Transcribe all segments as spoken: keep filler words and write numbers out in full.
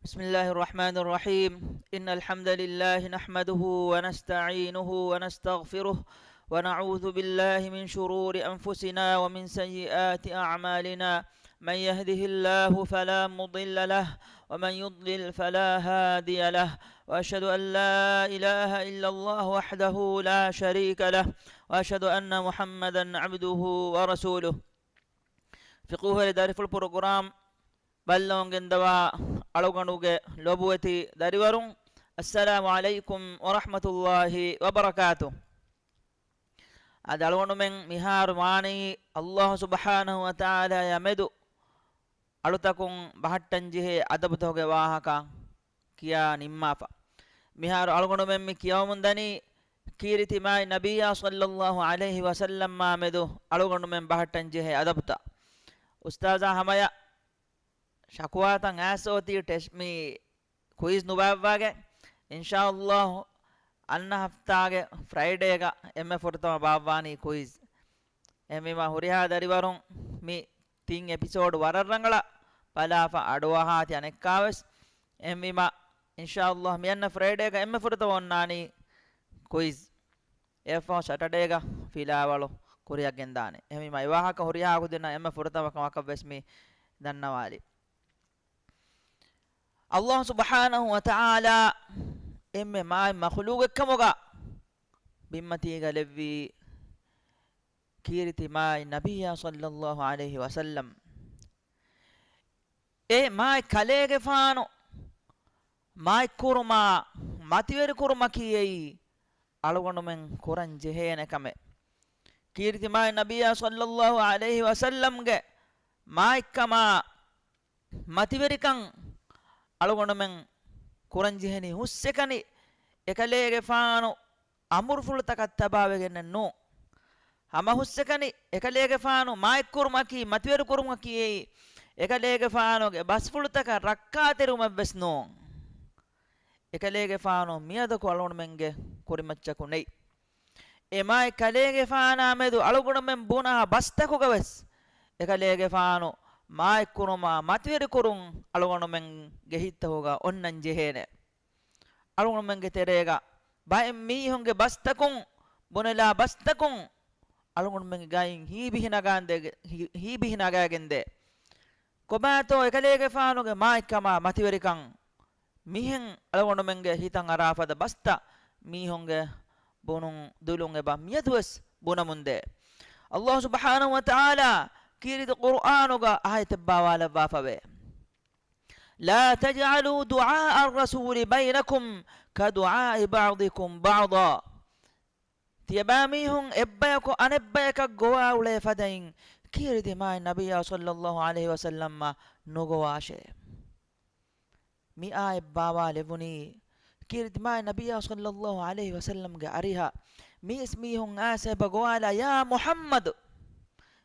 بسم الله الرحمن الرحيم. إن الحمد لله نحمده ونستعينه ونستغفره، ونعوذ بالله من شرور أنفسنا ومن سيئات أعمالنا. من يهده الله فلا مضل له، ومن يضلل فلا هادي له، وأشهد أن لا إله إلا الله وحده لا شريك له، وأشهد أن محمدا عبده ورسوله. ފިޤުހުވެރި ދަރިފުޅު ޕްރޮގްރާމް ބައްލަވަން ގެންދަވާ އަޅުގަނޑުގެ ލޮބުވެތި ދަރިވަރުން، އައްސަލާމު ޢަލައިކުމް ވަރަޙްމަތުﷲި ވަބަރަކާތު. އަދި އަޅުގަނޑުމެން މިހާރު ވާނީ ﷲ ސުބްޙާނަހު ވަތަޢާލާއާ މެދު އަޅުތަކުން ބަހައްޓަން ޖެހޭ އަދަބުތަކުގެ ވާހަކަ ކިޔާ ނިންމާފަ. މިހާރު އަޅުގަނޑުމެން މި ކިޔަވަމުން ދަނީ ކީރިތި މާތް ނަބިއްޔާ ޞައްލައްލާހު ޢަލައިހި ވަސައްލަމާ މެދު އަޅުގަނޑުމެން ބަހައްޓަން ޖެހޭ އަދަބުތައް. އުސްތާޛާ ހަމަޔަށް ޝަކުވާތައް އައިސް އޮތީ ޓެސްޓް މި ކުއިޒް ނުބާއްވާގެން. އިންޝާﷲ އަންނަ ހަފްތާގެ ފްރައިޑޭގަ އެންމެ ފުރަތަމަ ބާއްވާނީ ކުއިޒް. އެހެންވީމާ ހުރިހާ ދަރިވަރުން މި ތިން އެޕިސޯޑް ވަރަށް ރަނގަޅަށް ބަލާފަ އަޑުއަހާތި އަނެއްކާވެސް. އެހެންވީމާ އިންޝާﷲ މިއަންނަ ފްރައިޑޭގަ އެންމެ ފުރަތަމަ އޮންނާނީ ކުއިޒް. އެއަށްފަހު ސަޓަޑޭގަ ފިލާވަޅު ކުރިއަށް ގެންދާނެ. އެހެންވީމާ އެ ވާހަކަ ހުރިހާ ކުދިންނަށް އެންމެ ފުރަތަމަ ކަމަކަށްވެސް މި ދަންނަވާލީ. ﷲ ސުބްޙާނަހު ވަތަޢާލާ އެންމެ މާތް މަޚުލޫގެއްކަމުގަ ބިންމަތީގަ ލެއްވީ ކީރިތި މާތް ނަބިއްޔާ ޞައްލައްލާހު ޢަލައިހި ވަސައްލަމް. އެ މާތް ކަލޭގެފާނު މާތްކުރުމާ މަތިވެރިކުރުމަކީ އެއީ އަޅުގަނޑުމެން ކުރަން ޖެހޭނެ ކަމެއް. ކީރިތި މާތް ނަބިއްޔާ ޞައްލައްލާހު ޢަލައިހި ވަސައްލަމްގެ މާތްކަމާ މަތިވެރިކަން އަޅުގަނޑުމެން ކުރަން ޖެހެނީ ހުސްއެކަނި އެކަލޭގެފާނު އަމުރުފުޅުތަކަށް ތަބާވެގެންނެއް ނޫން. ހަމަ ހުސްއެކަނި އެކަލޭގެފާނު މާތްކުރުމަކީ މަތިވެރިކުރުމަކީ އެއީ އެކަލޭގެފާނުގެ ބަސްފުޅުތަކަށް ރައްކާތެރިވުމެއްވެސް ނޫން. އެކަލޭގެފާނު މިއަދަކު އަޅުގަނޑުމެންގެ ކުރިމައްޗަކު ނެތް. އެ މާތް ކަލޭގެފާނާ މެދު އަޅުގަނޑުމެން ބުނާ ބަސްތަކުގަވެސް އެކަލޭގެފާނު މާތްކުރުމާ މަތިވެރިކުރުން އަޅުގަނޑުމެންގެ ހިތްތަކުގަ އޮންނަން ޖެހޭނެ. އަޅުގަނޑުމެންގެ ތެރޭގަ ބައެއް މީހުންގެ ބަސްތަކުން، ބުނެލާ ބަސްތަކުން އަޅުގަނޑުމެންގެ ގައިން ހީބިހި ނަގާންދޭ، ހީ-، ހީބިހި ނަގާގެންދޭ. ކޮބާތޯ އެކަލޭގެފާނުގެ މާތްކަމާ މަތިވެރިކަން؟ މިހެން އަޅުގަނޑުމެންގެ ހިތަށް އަރާފަދަ ބަސްތައް މީހުންގެ ބުނުން ދުލުން އެބަ މިއަދުވެސް ބުނަމުންދޭ. ﷲ ސުބްޙާނަހު ވަތަޢާލާ ކީރިތި ޤުރުއާނުގަ އާޔަތެއް ބާވާލައްވާފަވޭ. لا تجعلوا دعاء الرسول بينكم كدعاء بعضكم بعضا. ތިޔަބައިމީހުން އެއްބަޔަކު އަނެއްބަޔަކަށް ގޮވާ އުޅޭ ފަދައިން، ކީރިތި މާތް ނަބިއްޔާ ޞައްލައްލާހު ޢަލައިހި ވަސައްލަމަށް ނުގޮވާށޭ. މި އާޔަތް ބާވާލެވުނީ، ކީރިތި މާތް ނަބިއްޔާ ޞައްލައްލާހު ޢަލައިހި ވަސައްލަމްގެ އަރިހަށް މީސް މީހުން އައިސް އެބަ ގޮވާލާ، ޔާ މުޙައްމަދު،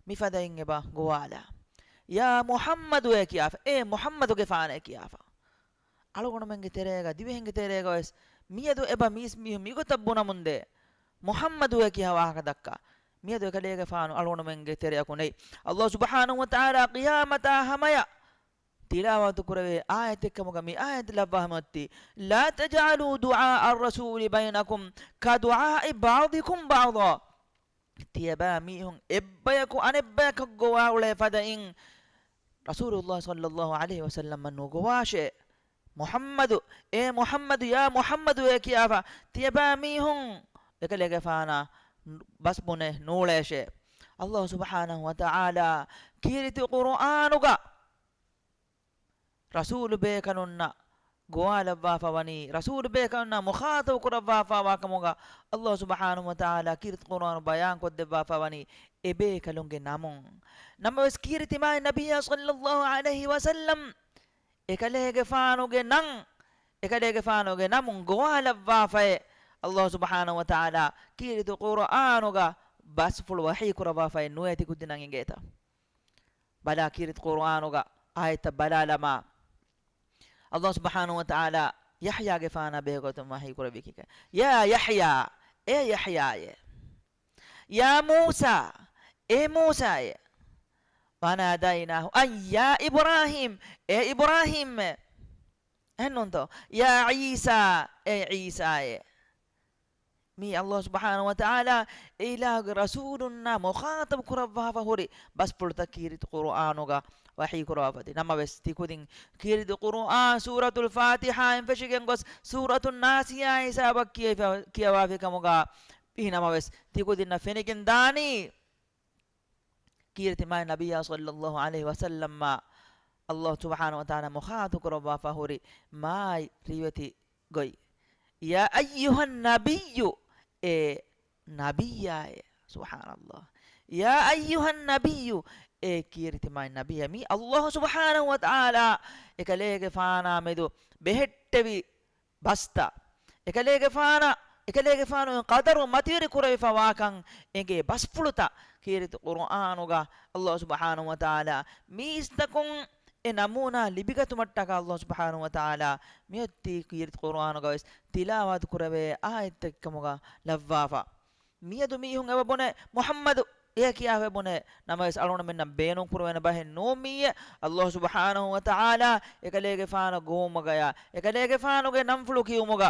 މިފަދައިން އެބަ ގޮވާލާ، ޔާ މުޙައްމަދުއޭ ކިޔާފަ، އޭ މުޙައްމަދުގެފާނޭ ކިޔާފަ. އަޅުގަނޑުމެންގެ ތެރޭގަ، ދިވެހިންގެ ތެރޭގަވެސް މިއަދު އެބަ މީސް މީހުން މިގޮތަށް ބުނަމުންދޭ، މުޙައްމަދުއޭ ކިޔާ ވާހަކަ ދައްކާ. މިއަދު އެކަލޭގެފާނު އަޅުގަނޑުމެންގެ ތެރެއަކު ނެތް. ﷲ ސުބްޙާނަހު ވަތަޢާލާ ޤިޔާމަތާ ހަމަޔަށް ތިލާވަތު ކުރެވޭ އާޔަތެއްކަމުގަ މި އާޔަތް ލައްވާ ހަމައޮތީ، لا تجعلوا دعاء الرسول بينكم كدعاء بعضكم بعضا. ތިޔަބައިމީހުން އެއްބަޔަކު އަނެއްބަޔަކަށް ގޮވާ އުޅޭ ފަދައިން، ރަސޫލުﷲ ޞައްލައްލާހު ޢަލައިހި ވަސައްލަމަށް ނުގޮވާށޭ. މުޙައްމަދު، އޭ މުޙައްމަދު، ޔާ މުޙައްމަދުއޭ ކިޔާފަ، ތިޔަބައިމީހުން އެކަލޭގެފާނާ ބަސް ބުނެ ނޫޅޭށޭ. ﷲ ސުބްޙާނަހު ވަތަޢާލާ ކީރިތި ޤުރުއާނުގަ ރަސޫލު ބޭކަލުންނަށް ގޮވާލައްވާފަ ވަނީ، ރަސޫލު ބޭކަލުންނާ މުޚާޠަބު ކުރައްވާފާވާ ކަމުގަ ﷲ ސުބްޙާނަހު ވަތަޢާލާ ކީރިތި ޤުރުއާނު ބަޔާން ކޮށްދެއްވާފަ ވަނީ އެބޭކަލުންގެ ނަމުން. ނަމަވެސް ކީރިތި މާތް ނަބިއްޔާ ޞައްލައްލާހު ޢަލައިހި ވަސައްލަމް އެކަލޭގެފާނުގެ ނަން، އެކަލޭގެފާނުގެ ނަމުން ގޮވާލައްވާފައޭ. ﷲ ސުބްޙާނަހު ވަތަޢާލާ ކީރިތި ޤުރުއާނުގަ ބަސްފުޅު ވަޙީ ކުރައްވާފައެއް ނުވޭތި ކުދިންނަށް އިނގޭތަ؟ ބަލާ ކީރިތި ޤުރުއާނުގަ އާޔަތްތައް ބަލާލަމާ، ﷲ ސުބްޙާނަހު ވަތަޢާލާ ޔަޙްޔާގެފާނާ ބެހޭގޮތުން ވަޙީ ކުރެއްވި ކިކަ، يا يحيى، އޭ ޔަޙްޔާއޭ. يا موسى، އޭ މޫސާއޭ. وناديناه أن يا إبراهيم، އޭ އިބްރާހީމްއޭ. އެހެންނޫންތޯ؟ ޔާ ޢީސާ، އޭ ޢީސާއޭ. މީ ﷲ ސުބްޙާނަހޫ ވަތަޢާލާ އެ އިލާހުގެ ރަސޫލުންނާ މުޚާޠަބު ކުރައްވާފަ ހުރި ބަސްފުޅުތައް ކީރިތި ޤުރުއާނުގަ ވަޙީ ކުރައްވާފަ އޮތީ. ނަމަވެސް، ތިކުދިން ކީރިތި ޤުރުއާން ސޫރަތުލް ފާތިޙާއިން ފެށިގެން ގޮސް، ސޫރަތުން ނާސިއާ ހިސާބަށް ކިޔަވާފި ކަމުގަ ވީ. ނަމަވެސް، ތިކުދިންނަށް ފެނިގެން ދާނީ، ކީރިތި މާތް ނަބިއްޔާ ޞައްލައްލާހު ޢަލައިހި ވަސައްލަމަށް ﷲ ސުބްޙާނަހޫ ވަތަޢާލާ މުޚާޠަބު ކުރައްވާފަ ހުރި މާތް ރިވެތި ގޮތް. ޔާ އައްޔުހައް ނަބިއްޔު، އޭ ނަބިއްޔާއޭ. ސުބްޙާނައްލާހް. ޔާ އައްޔުހައް ނަބިއްޔު، އޭ ކީރިތި މާތް ނަބިއްޔާ. މީ ﷲ ސުބްޙާނަހޫ ވަތަޢާލާ އެކަލޭގެފާނާ މެދު ބެހެއްޓެވި ބަސްތައް، އެކަލޭގެފާނަށް، އެކަލޭގެފާނު ޤަދަރު މަތިވެރި ކުރެވިފަ ވާކަން އެނގޭ ބަސްފުޅުތައް ކީރިތި ޤުރުއާނުގަ ﷲ ސުބްޙާނަހޫ ވަތަޢާލާ މީސްތަކުން އެ ނަމޫނާ ލިބިގަތުމަށްޓަކާ ﷲ ސުބްޙާނަހޫ ވަތަޢާލާ މިއޮތީ ކީރިތި ޤުރުއާނުގަ ވެސް ތިލާވާތު ކުރެވޭ އާޔަތްތަކެއް ކަމުގަ ލައްވާފަ. މިއަދު މީހުން އެބަ ބުނޭ މުޙައްމަދު އޭ ކިޔާފަ ބުނޭ. ނަމަވެސް، އަޅުގަނޑުމެންނަށް ބޭނުން ކުރެވޭނެ ބަހެއް ނޫން މިއީ. ﷲ ސުބްޙާނަހޫ ވަތަޢާލާ އެކަލޭގެފާނު ގޮވުމުގަޔާ، އެކަލޭގެފާނުގެ ނަންފުޅު ކިޔުމުގަ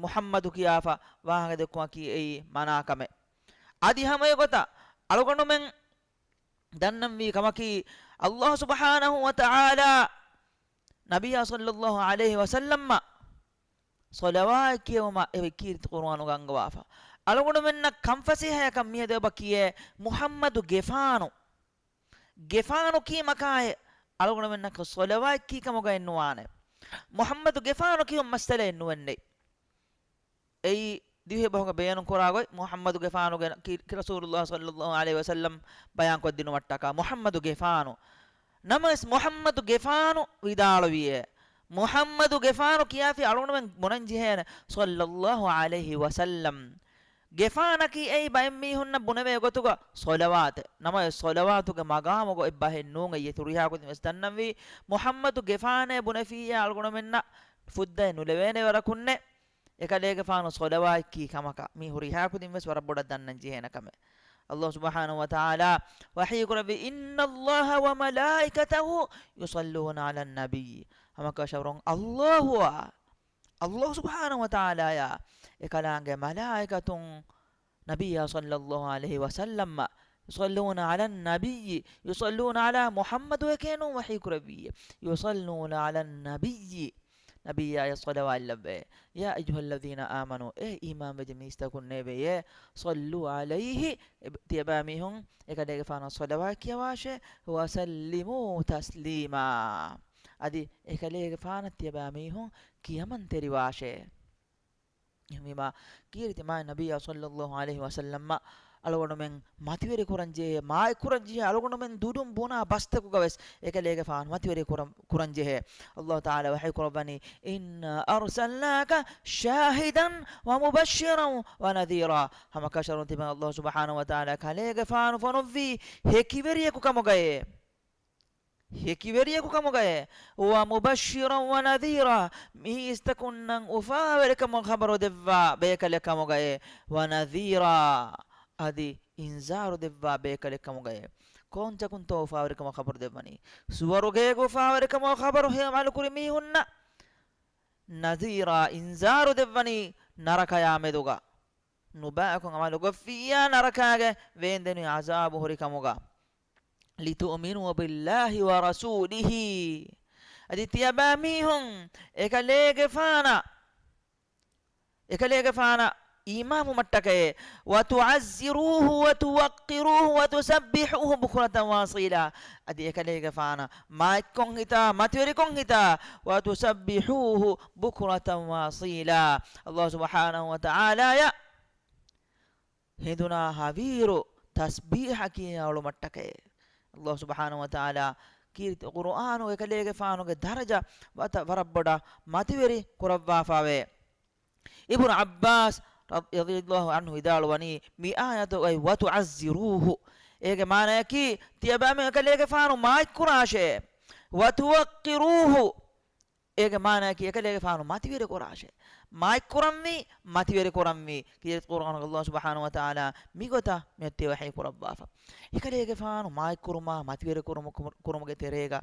މުޙައްމަދު ކިޔާފަ ވާހަކަ ދެއްކުމަކީ އެއީ މަނާ ކަމެއް. އަދި ހަމަ އެގޮތަށް އަޅުގަނޑުމެން ދަންނަންވީ ކަމަކީ، ﷲ ސުބްޙާނަހޫ ވަތަޢާލާ ނަބިއްޔާ ޞައްލައްލާހު ޢަލައިހި ވަސައްލަމަށް ޞަލަވާތް ކިޔެވުމަށް އެ ކީރިތި ޤުރުއާނުގަ އަންގަވާފަ. އަޅުގަނޑުމެންނަށް ކަންފަސޭހަޔަކަށް މިއަދު އެބަ ކިޔޭ މުޙައްމަދު ގެފާނު. ގެފާނު ކީ މަކާއެއް އަޅުގަނޑުމެންނަކަށް ޞަލަވާތް ކީ ކަމުގައެއް ނުވާނެ. މުޙައްމަދު ގެފާނު ކިޔުން މައްސަލައެއް ނުވެންނެ. އެއީ ދިވެހި ބަހުގަ ބޭނުން ކުރާ ގޮތް، މުޙައްމަދު ގެފާނުގެ ކި-، ކި-، ރަސޫލުﷲ ޞައްލައްލާހު ޢަލައިހި ވަސައްލަމް ބަޔާން ކޮށްދިނުމަށްޓަކާ، މުޙައްމަދު ގެފާނު. ނަމަވެސް، މުޙައްމަދު ގެފާނު ވިދާޅުވިއޭ، މުޙައްމަދު ގެފާނު ކިޔާފި އަޅުގަނޑުމެން ބުނަން ޖެހޭނެ، ޞައްލައްލާހު ޢަލައިހި ވަސައްލަމް. ގެފާނަކީ އެއީ ބައެއް މީހުންނަށް ބުނެވޭ ގޮތުގަ ޞަލަވާތެއް. ނަމަވެސް، ޞަލަވާތުގެ މަގާމުގަ އޮތް ބަހެއް ނޫން. އެއީ ހުރިހާ ކުދިން ވެސް ދަންނަންވީ، މުޙައްމަދު ގެފާނޭ ބުނެފިއްޔާ އަޅުގަނޑުމެންނަށް ފުއްދައެއް ނުލެވޭނެ ވަރަކުންނެ. އެކަލޭގެފާނު ޞަލަވާތް ކީ ކަމަކަށް މީ ހުރިހާ ކުދިން ވެސް ވަރަށް ބޮޑަށް ދަންނަން ޖެހޭނެ ކަމެއް. ﷲ ސުބްޙާނަހޫ ވަތަޢާލާ ވަޙީ ކުރެއްވި، "إِنَّ اللَّهَ وَمَلَائِكَتَهُ يُصَلُّونَ عَلَى النَّبِيِّ." ހަމަކަށަވަރުން ﷲ އާ، ﷲ ސުބްޙާނަހޫ ވަތަޢާލާއާ އެކަލާނގެ މަލާއިކަތުން ނަބިއްޔާ ޞައްލައްލާހު ޢަލައިހި ވަސައްލަމަށް، يُصَلُّونَ عَلَى النَّبِيِّ، يُصَلُّونَ عَلَى މުޙައްމަދު އެކޭ ނޫން ވަޙީ ކުރެއްވީ، يُصَلُّونَ عَلَى النَّبِيِّ، ނަބިއްޔާޔަށް ޞަލަވާތް ލައްވައޭ. يَا أَيُّهَا الَّذِينَ آمَنُوا، އޭ އީމާންވެއްޖެ މީސްތަކުންނޭވެޔޭ، صَلُّوا عَلَيْهِ، ތިޔަބައިމީހުން އެކަލޭގެފާނަށް ޞަލަވާތް ކިޔަވާށޭ، وَسَلِّمُوا تَسْلِيمًا، އަދި އެކަލޭގެފާނަށް ތިޔަބައިމީހުން ކިޔަމަންތެރިވާށޭ. އެހެންވީމާ، ކީރިތި މާތް ނަބިއްޔާ ޞައްލައްލާހު ޢަލައިހި ވަސައްލަމަށް އަޅުގަނޑުމެން މަތިވެރި ކުރަން ޖެހޭ، މާތް ކުރަން ޖެހޭ، އަޅުގަނޑުމެން ދުލުން ބުނާ ބަސްތަކުގަ ވެސް އެކަލޭގެފާނު މަތިވެރި ކުރަން، ކުރަން ޖެހޭ. ﷲ ތަޢާލާ ވަޙީ ކުރައްވަނީ، "إِنَّا أَرْسَلْنَاكَ شَاهِدًا وَمُبَشِّرًا وَنَذِيرًا." ހަމަކަށަވަރުން ތިމަން ﷲ ސުބްޙާނަހޫ ވަތަޢާލާ ކަލޭގެފާނު ފޮނުއްވީ ހެކިވެރިޔަކު ކަމުގައޭ. ހެކިވެރިޔަކު ކަމުގައޭ. "وَمُبَشِّرًا وَنَذِيرًا." މީސްތަކުންނަށް އުފާވެރިކަމުގެ ޚަބަރު ދެއްވާ ބޭކަލެއް ކަމުގައޭ. "وَنَذِيرًا." އަދި އިންޒާރު ދެއްވާ ބޭކަލެއް ކަމުގައޭ. ކޯންތަކުންތޯ އުފާވެރިކަމުގެ ޚަބަރު ދެއްވަނީ؟ ސުވަރުގޭގެ އުފާވެރިކަމުގެ ޚަބަރު ހެޔޮ ޢަމަލުކުރި މީހުންނަށް. "نَذِيرًا" އިންޒާރު ދެއްވަނީ ނަރަކަޔާ މެދުގަ. ނުބައިކުން ޢަމަލުކޮށްފިއްޔާ ނަރަކާގެ ވޭންދެނި ޢަޒާބު ހުރި ކަމުގަ. "لِتُؤْمِنُوا بِاللَّهِ وَرَسُولِهِ." އަދި ތިޔަބައިމީހުން އެކަލޭގެފާނަށް، އެކަލޭގެފާނަށް އީމާންވުމަށްޓަކައޭ. "وَتُعَزِّرُوهُ وَتُوَقِّرُوهُ وَتُسَبِّحُوهُ بُكْرَةً وَأَصِيلًا." އަދި އެކަލޭގެފާނަށް މާތްކޮށް ހިތާ، މަތިވެރިކޮށް ހިތާ، "وَتُسَبِّحُوهُ بُكْرَةً وَأَصِيلًا." ﷲ ސުބްޙާނަހޫ ވަތަޢާލާޔަށް ހެނދުނާ ހަވީރު ތަސްބީޙަ ކިޔާ އުޅުމަށްޓަކައޭ. ﷲ ސުބްޙާނަހޫ ވަތަޢާލާ ކީރިތި ޤުރުއާނު އެކަލޭގެފާނުގެ ދަރަޖަ ވަތަ ވަރަށް ބޮޑަށް މަތިވެރި ކުރައްވާފަވޭ. އިބްނު ޢައްބާސް ރަޟިޔަﷲ ޢަންހު ވިދާޅުވަނީ މި އާޔަތުގައި "وَتُعَزِّرُوهُ" އޭގެ މާނަޔަކީ ތިޔަބައިމީހުން އެކަލޭގެފާނު މާތްކުރާށޭ. "وَتُوَقِّرُوهُ" އޭގެ މާނައަކީ އެކަލޭގެފާނު މަތިވެރި ކުރާށޭ. މާތްކުރަންވީ، މަތިވެރި ކުރަންވީ. ކީރިތި ޤުރްއާނުގަ ﷲ ސުބްޙާނަހޫ ވަތަޢާލާ މިގޮތަށް މިއޮތީ ވަޙީ ކުރައްވާފަ. އެކަލޭގެފާނު މާތްކުރުމާ، މަތިވެރި ކުރުމު-، ކުރު-، ކުރުމުގެ ތެރޭގަ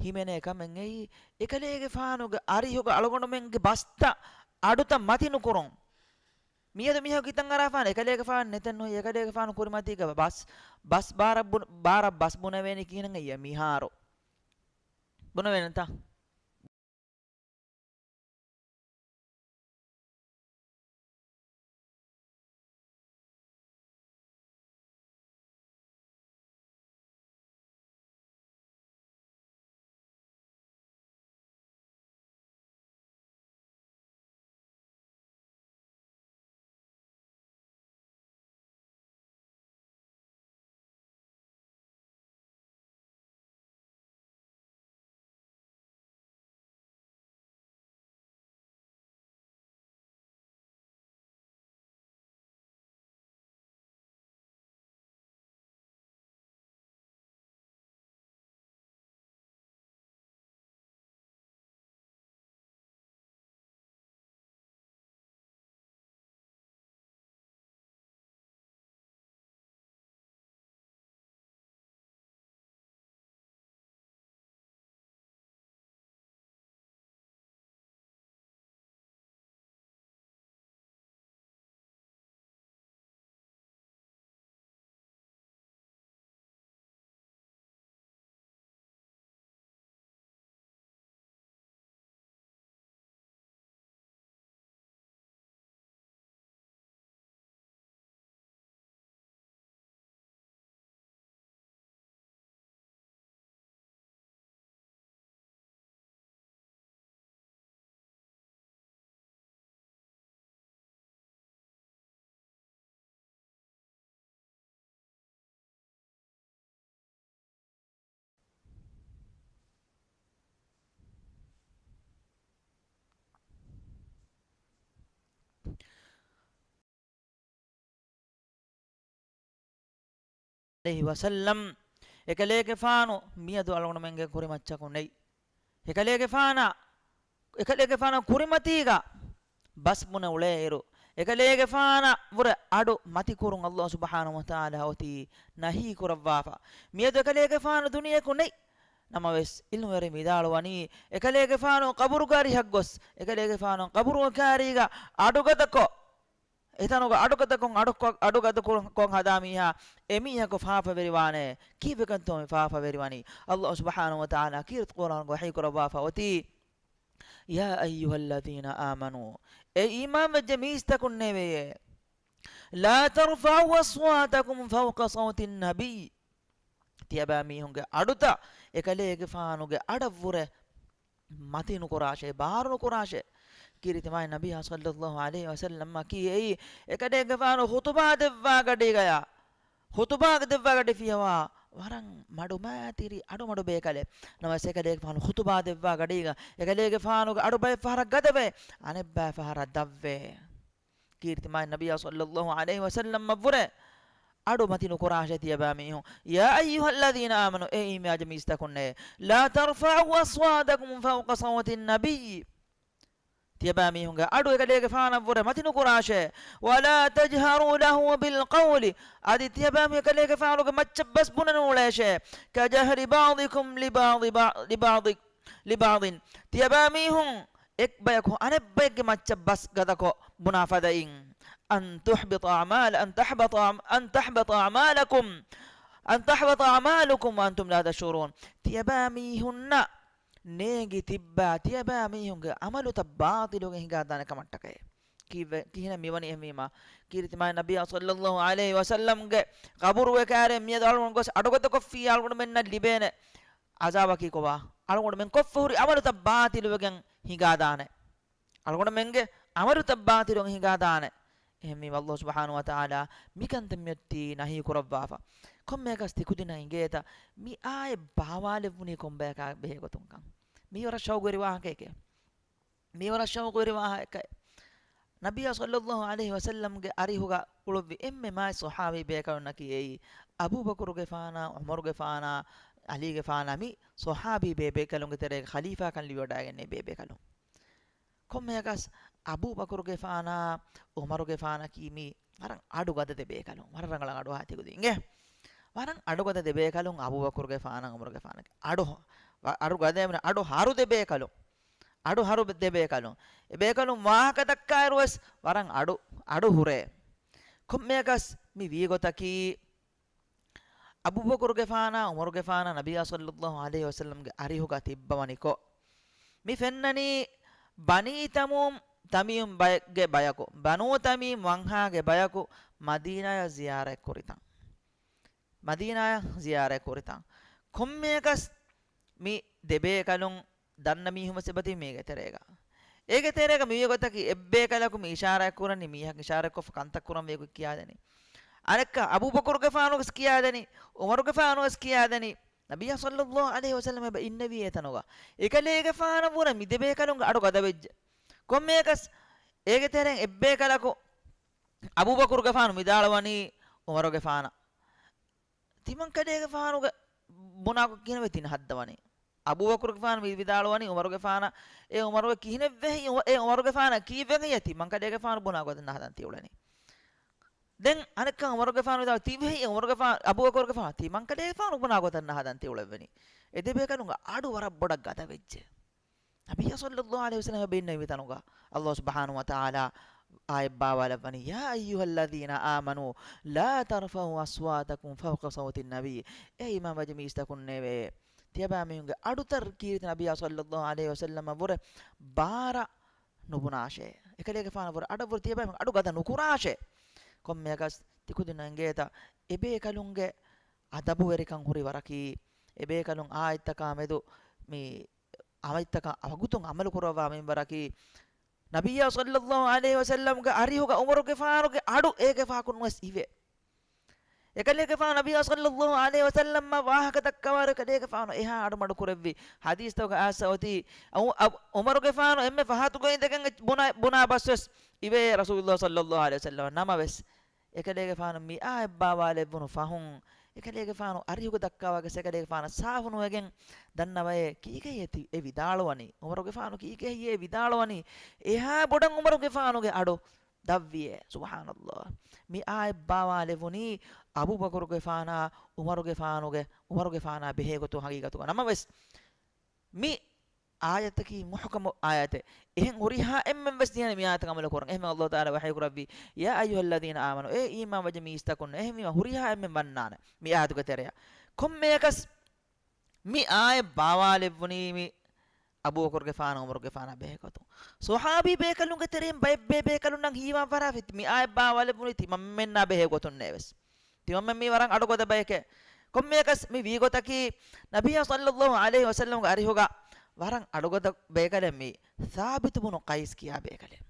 ހިމެނޭ ކަމެއް އެއީ، އެކަލޭގެފާނުގެ އަރިހުގަ އަޅުގަނޑުމެންގެ ބަސްތައް، އަޑުތައް މަތި ނުކުރުން. މިއަދު މީހަކު ކިތަން އަރާފާނެ، އެކަލޭގެފާނު ނެތެއް ނުހި، އެކަލޭގެފާނު ކުރިމަތީގަ ބަސް، ބަސް ބާރަށް ބުނ-، ބާރަށް ބަސް ބުނެވޭނީ ކިހިނެއް އެއްޔެ މިހާރު؟ ބުނެވޭނެތަ؟ ޢަލައިހި ވަސައްލަމް، އެކަލޭގެފާނު މިއަދު އަޅުގަނޑުމެންގެ ކުރިމައްޗަކު ނެތް. އެކަލޭގެފާނަށް، އެކަލޭގެފާނަށް ކުރިމަތީގަ ބަސް ބުނެ އުޅޭއިރު، އެކަލޭގެފާނަށް ވުރެ އަޑު މަތިކުރުން ﷲ ސުބްޙާނަހޫ ވަތަޢާލާ އޮތީ ނަހީ ކުރައްވާފަ. މިއަދު އެކަލޭގެފާނު ދުނިޔެއަކު ނެތް. ނަމަވެސް، އިލްމުވެރިން ވިދާޅުވަނީ، އެކަލޭގެފާނު ޤަބުރުގެ އަރިހަށް ގޮސް، އެކަލޭގެފާނު ޤަބުރުގެ ކާރީގަ އަޑުގަދަކޮށް، އެތަނުގަ އަޑުގަދަކޮށް، އަޑުކޮށް، އަޑުގަދަކޮށް ހަދާ މީހާ އެމީހަކު ފާފަވެރިވާނެ. ކީއްވެގެންތޯ މި ފާފަވެރިވަނީ؟ ﷲ ސުބްޙާނަހޫ ވަތަޢާލާ ކީރިތި ޤުރްއާނުގަ ވަޙީ ކުރައްވާފަ އޮތީ، يا أيها الذين آمنوا، އޭ އީމާންވެއްޖެ މީސްތަކުންނޭވެޔޭ، لا ترفعوا أصواتكم فوق صوت النبي. ތިޔަބައިމީހުންގެ އަޑުތައް އެކަލޭގެފާނުގެ އަޑަށްވުރެ މަތި ނުކުރާށޭ، ބާރު ނުކުރާށޭ. ކީރިތި މާތް ނަބިއްޔާ ޞައްލައްލާހު ޢަލައިހި ވަސައްލަމަކީ އެއީ، އެކަލޭގެފާނު ޚުޠުބާ ދެއްވާ ގަޑީގަޔާ، ޚުޠުބާ ދެއްވާ ގަޑި ފިޔަވާ ވަރަށް މަޑުމައިތިރި އަޑުމަޑު ބޭކަލެއް. ނަމަވެސް އެކަލޭގެފާނު ޚުޠުބާ ދެއްވާ ގަޑީގަ، އެކަލޭގެފާނުގެ އަޑު ބައެއް ފަހަރަށް ގަދަވޭ، އަނެއްބައި ފަހަރަށް ދަށްވޭ. ކީރިތި މާތް ނަބިއްޔާ ޞައްލައްލާހު ޢަލައިހި ވަސައްލަމަށްވުރެ އަޑު މަތި ނުކުރާށޭ ތިޔަބައިމީހުން. يا أيها الذين آمنوا، އޭ އީމާންވެއްޖެ މީސްތަކުންނޭ، لا ترفعوا أصواتكم فوق صوت النبي. ތިޔަބައިމީހުންގެ އަޑު އެކަލޭގެފާނަށްވުރެ މަތި ނުކުރާށޭ. ولا تجهروا له بالقول، އަދި ތިޔަބައިމީހުން އެކަލޭގެފާނުގެ މައްޗަށް ބަސް ބުނެ ނޫޅޭށޭ. كجهر بعضكم لبعض، بعض، لبعض، ލިބާދިން. ތިޔަބައިމީހުން އެއްބަޔަކު އަނެއްބަޔެއްގެ މައްޗަށް ބަސް ގަދަކޮށް ބުނާ ފަދައިން، أن تحبط أعمال، أن تحبط أعم-، أن تحبط أعم-، أن تحبط أعمالكم وأنتم لا تشعرون. ތިޔަބައިމީހުންނަށް ނޭނގި ތިއްބާ ތިޔަބައިމީހުންގެ ޢަމަލުތައް ބާޠިލުވެގެން ހިނގާދާނެ ކަމަށްޓަކައި. ކީއްވެ-، ކިހިނެއް މިވަނީ އެހެންވީމާ؟ ކީރިތި މާތް ނަބިއްޔާ ޞައްލައްލާހު ޢަލައިހި ވަސައްލަމްގެ ޤަބުރުގެ ކާރި މިއަދު އަޅުގަނޑު ގޮސް އަޑުގަދަކޮށްފިއްޔާ އަޅުގަނޑުމެންނަށް ލިބޭނެ ޢަޒާބަކީ ކޮބާ؟ އަޅުގަނޑުމެން ކޮށްފަ ހުރި ޢަމަލުތައް ބާޠިލުވެގެން ހިނގާދާނެ. އަޅުގަނޑުމެންގެ ޢަމަލުތައް ބާޠިލުވެގެން ހިނގާދާނެ. އެހެންވީމަ ﷲ ސުބްޙާނަހޫ ވަތަޢާލާ މިކަންތައް މިއޮތީ ނަހީ ކުރައްވާފަ. ކޮންމެއަކަސް ތިކުދިންނަށް އިނގޭތަ މި އާޔަތް ބާވާލެއްވުނީ ކޮންބަޔަކާ ބެހޭ ގޮތުންކަން؟ މީ ވަރަށް ޝައުގުވެރި ވާހަކައެކޭ. މީ ވަރަށް ޝައުގުވެރި ވާހަކައެއް. ނަބިއްޔާ ޞައްލައްލާހު ޢަލައިހި ވަސައްލަމްގެ އަރިހުގަ އުޅުއްވި އެންމެ މާތް ޞަޙާބީ ބޭކަލުންނަކީ އެއީ، އަބޫބަކުރުގެފާނާ، ޢުމަރުގެފާނާ، ޢަލީގެފާނާ މި ޞަޙާބީ ބޭބޭކަލުންގެ ތެރޭގަ ޚަލީފާކަން ލިބިވަޑައިގެންނެވި ބޭބޭކަލުން. ކޮންމެއަކަސް އަބޫބަކުރުގެފާނާ ޢުމަރުގެފާނަކީ މީ ވަރަށް އަޑު ގަދަ ދެބޭކަލުން. ވަރަށް ރަނގަޅަށް އަޑުއަހާ ތިކުދިން އިނގޭ. ވަރަށް އަޑު ގަދަ ދެބޭކަލުން އަބޫބަކުރުގެފާނާ ޢުމަރުގެފާނަކީ. އަޑު، އަޑު ގަދަ، އަޑު ހަރު ދެބޭކަލުން. އަޑު ހަރު ދެބޭކަލުން. އެބޭކަލުން ވާހަކަ ދައްކާއިރުވެސް ވަރަށް އަޑު، އަޑު ހުރޭ. ކޮންމެއަކަސް މި ވީގޮތަކީ އަބޫބަކުރުގެފާނާ ޢުމަރުގެފާނާ ނަބިއްޔާ ޞައްލައްލާހު ޢަލައިހި ވަސައްލަމްގެ އަރިހުގަ ތިއްބަވަނިކޮށް، މި ފެންނަނީ ބަނީ ތަމީމް، ތަމީމް ބައެއްގެ ބަޔަކު، ބަނޫ ތަމީމް ވަންހާގެ ބަޔަކު މަދީނާޔަށް ޒިޔާރަތް ކުރިތަން. މަދީނާޔަށް ޒިޔާރަތް ކުރިތަން. ކޮންމެއަކަސް މި ދެބޭކަލުން ދަންނަ މީހުން ވެސް އެބަތި މީގެ ތެރޭގަ. އޭގެ ތެރޭގަ މިވީ ގޮތަކީ އެއްބޭކަލަކު މި އިޝާރާތް ކުރަނީ މީހަކު އިޝާރާތްކޮށްފަ ކަންތައް ކުރަން ވޭ ގޮތް ކިޔާދެނީ. އަނެއްކާ އަބޫބަކުރުގެފާނު ވެސް ކިޔާދެނީ، ޢުމަރުގެފާނު ވެސް ކިޔާދެނީ، ނަބިއްޔާ ޞައްލައްލާހު ޢަލައިހި ވަސައްލަމް އެބަ އިންނެވީ އެތަނުގަ. އެކަލޭގެފާނަށް ވުރެ މި ދެބޭކަލުންގެ އަޑު ގަދަވެއްޖެ. ކޮންމެއަކަސް އޭގެ ތެރެއިން އެއްބޭކަލަކު އަބޫބަކުރުގެފާނު ވިދާޅުވަނީ ޢުމަރުގެފާނަށް. ތިމަންކަލޭގެފާނުގެ ބުނާކޮށް ކިހިނެއް ވެ ތިނަ ހައްދަވަނީ؟ އަބޫބަކުރުގެފާނު ވި-، ވިދާޅުވަނީ ޢުމަރުގެފާނަށް، އޭ ޢުމަރުގެ ކިހިނެއްވެ ހެއްޔެ، އޭ ޢުމަރުގެފާނަށް ކީއްވެ ހެއްޔެ ތިމަންކަލޭގެފާނު ބުނާ ގޮތަށް ނަހަދަން ތިއުޅެނީ؟ ދެން އަނެއްކާ ޢުމަރުގެފާނު ވިދާޅު ތިވެ ހެއްޔެ ޢުމަރުގެފާ-، އަބޫބަކުރުގެފާނު ތިމަންކަލޭގެފާނު ބުނާ ގޮތަށް ނަހަދަން ތިއުޅެވެނީ. އެ ދެބޭކަލުންގެ އަޑު ވަރަށް ބޮޑަށް ގަދަވެއްޖެ. ނަބިއްޔާ ޞައްލައްލާހު ޢަލައިހި ވަސައްލަމް އެބަ އިންނެވި ތަނުގަ ﷲ ސުބްޙާނަހޫ ވަތަޢާލާ އާޔަތް ބާވާލައްވަނީ، يا أيها الذين آمنوا لا ترفعوا أصواتكم فوق صوت النبي. އޭ އީމާންވެއްޖެ މީސްތަކުންނޭވެ! ތިޔަބައިމީހުންގެ އަޑުތައް ކީރިތި ނަބިއްޔާ ޞައްލައްލާހު ޢަލައިހި ވަސައްލަމަށް ވުރެ ބާރަށް ނުބުނާށޭ. އެކަލޭގެފާނަށް ވުރެ އަޑަށް ވުރެ ތިޔަބައިމީހުން އަޑު ގަދަ ނުކުރާށޭ. ކޮންމެއަކަސް ތިކުދިންނަށް އެނގޭތަ އެބޭކަލުންގެ އަދަބުވެރިކަން ހުރި ވަރަކީ، އެބޭކަލުން އާޔަތްތަކާ މެދު މި އާޔަތްތަކަށް ވަގުތުން ޢަމަލު ކުރައްވާ މިންވަރަކީ، ނަބިއްޔާ ޞައްލައްލާހު ޢަލައިހި ވަސައްލަމްގެ އަރިހުގަ ޢުމަރުގެފާނުގެ އަޑު އޭގެފާކުން ވެސް އިވޭ. އެކަލޭގެފާނު ނަބިއްޔާ ޞައްލައްލާހު ޢަލައިހި ވަސައްލަމަށް ވާހަކަ ދައްކަވާއިރު އެކަލޭގެފާނު އެހާ އަޑުމަޑު ކުރެއްވި. ޙަދީޘްތަކުގަ އައިސް އޮތީ، އައު-، އަބު-، ޢުމަރުގެފާނު އެންމެ ފަހަތުގައި އިނދެގެން ބުނާ، ބުނާ ބަސް ވެސް އިވޭ ރަސޫލުﷲ ޞައްލައްލާހު ޢަލައިހި ވަސައްލަމަށް. ނަމަވެސް، އެކަލޭގެފާނު މި އާޔަތް ބާވާލެއްވުނު ފަހުން، އެކަލޭގެފާނު އަރިހުގަ ދައްކާވާ ގޮތަށް އެކަލޭގެފާނަށް ސާފުނުވެގެން ދަންނަވައޭ، ކީކޭ އެތި އެ ވިދާޅުވަނީ؟ ޢުމަރުގެފާނު ކީކޭ އެ ވިދާޅުވަނީ؟ އެހާ ބޮޑަށް ޢުމަރުގެފާނުގެ އަޑު ދަށްވިއޭ. ސުބްޙާނައްލާހް. މި އާޔަތް ބާވާލެވުނީ އަބޫބަކުރުގެފާނާ ޢުމަރުގެފާނުގެ، ޢުމަރުގެފާނާ ބެހޭ ގޮތުން ހަގީގަތުގަ. ނަމަވެސް، މި އާޔަތަކީ މުޙްކަމު އާޔަތެއް. އެހެން ހުރިހާ އެންމެން ވެސް ދިޔަނީ މި އާޔަތަށް ޢަމަލު ކުރަން. އެހެން ﷲ ތަޢާލާ ވަޙީ ކުރައްވީ، يا أيها الذين آمنوا، އޭ އީމާން ވެއްޖެ މީސްތަކުން. އެހެންވީމަ ހުރިހާ އެންމެން ވަންނާނެ މި އާޔަތުގެ ތެރެއަށް. ކޮންމެއަކަސް މި އާޔަތް ބާވާލެއްވުނީ މި އަބޫބަކުރުގެފާނާ ޢުމަރުގެފާނާ ބެހޭ ގޮތުން. ޞަޙާބީ ބޭކަލުންގެ ތެރެއިން ބައެއް ބޭބޭކަލުންނަށް ހީވާން ފަރާފި މި އާޔަތް ބާވާލެއްވުނީ ތިމަންމެންނާ ބެހޭ ގޮތުންނޭވެސް. ތިމަންމެން މީ ވަރަށް އަޑުގަދަ ބަޔެކޭ. ކޮންމެއަކަސް މި ވީގޮތަކީ، ނަބިއްޔާ ޞައްލައްލާހު ޢަލައިހި ވަސައްލަމްގެ އަރިހުގަ ވަރަށް އަޑުގަދަ ބޭކަލެއް މީ ސާބިތު ބުނު ޤައިސް ކިޔާ ބޭކަލެއް.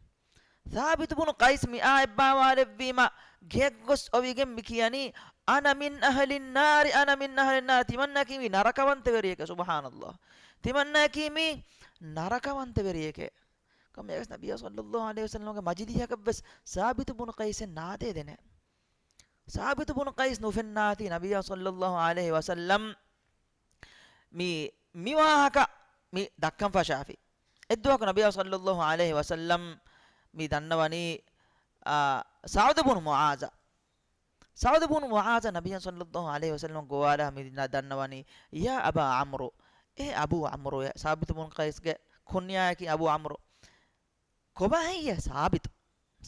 ސާބިތު ބުނު ޤައިސް މި އާޔަތް ބާވާލެއްވީމަ، ގެއަށް ގޮސް އޮވިގެން މި ކިޔަނީ، أنا من أهل النار، أنا من أهل النار، ތިމަންނައަކީ މީ ނަރަކަވަންތަވެރިއެކޭ. ސުބްޙާނައްލާހް. ތިމަންނައަކީ މީ ނަރަކަވަންތަވެރިއެކޭ. ކޮންމެއަކަސް ނަބިއްޔާ ޞައްލައްލާހު ޢަލައިހި ވަސައްލަމްގެ މަޖިލީހަކަށް ވެސް ސާބިތު ބުނު ޤައިސެއް ނާދޭ ދެނެ. ސާބިތު ބުނު ޤައިސް ނުފެންނާތީ ނަބިއްޔާ ޞައްލައްލާހު ޢަލައިހި ވަސައްލަމް މި، މި ވާހަކަ މި ދައްކަން ފަށާފި. އެއްދުވަހަކު ނަބިއްޔާ ޞައްލައްލާހު ޢަލައިހި ވަސައްލަމް މި ދަންނަވަނީ، އާ، ސަޢުދު ބުނު މުޢާޛަށް. ސަޢުދު ބުނު މުޢާޛަށް ނަބިއްޔާ ޞައްލައްލާހު ޢަލައިހި ވަސައްލަމް ގޮވާލާ މި ދަންނަވަނީ، يا أبا عمرو، އޭ އަބޫ ޢަމްރު، ސާބިތު ބުނު ޤައިސްގެ ކުންޔާއަކީ އަބޫ ޢަމްރު. ކޮބާ ހެއްޔޭ ސާބިތު؟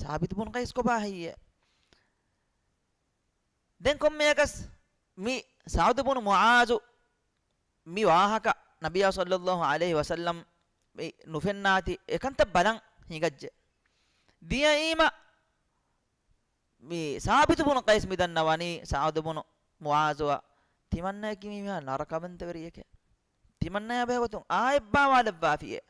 ސާބިތު ބުނު ޤައިސް ކޮބާ ހެއްޔޭ؟ ދެން ކޮންމެއަކަސް މި ސަޢުދު ބުނު މުޢާޛު މި ވާހަކަ ނަބިއްޔާ ޞައްލައްލާހު ޢަލައިހި ވަސައްލަމް މި ނުފެންނާތި އެކަންތައް ބަލަން ހިނގައްޖެ. ދިޔައީމަ މި ސާބިތު ބުނު ޤައިސް މި ދަންނަވަނީ ސަޢުދު ބުނު މުޢާޛުއަށް ތިމަންނައަކީ މީ މިހާ ނަރަކަވަންތަވެރިއެކޭ. ތިމަންނަޔާ ބެހޭ ގޮތުން އާޔަތް ބާވާލައްވާފިއޭ.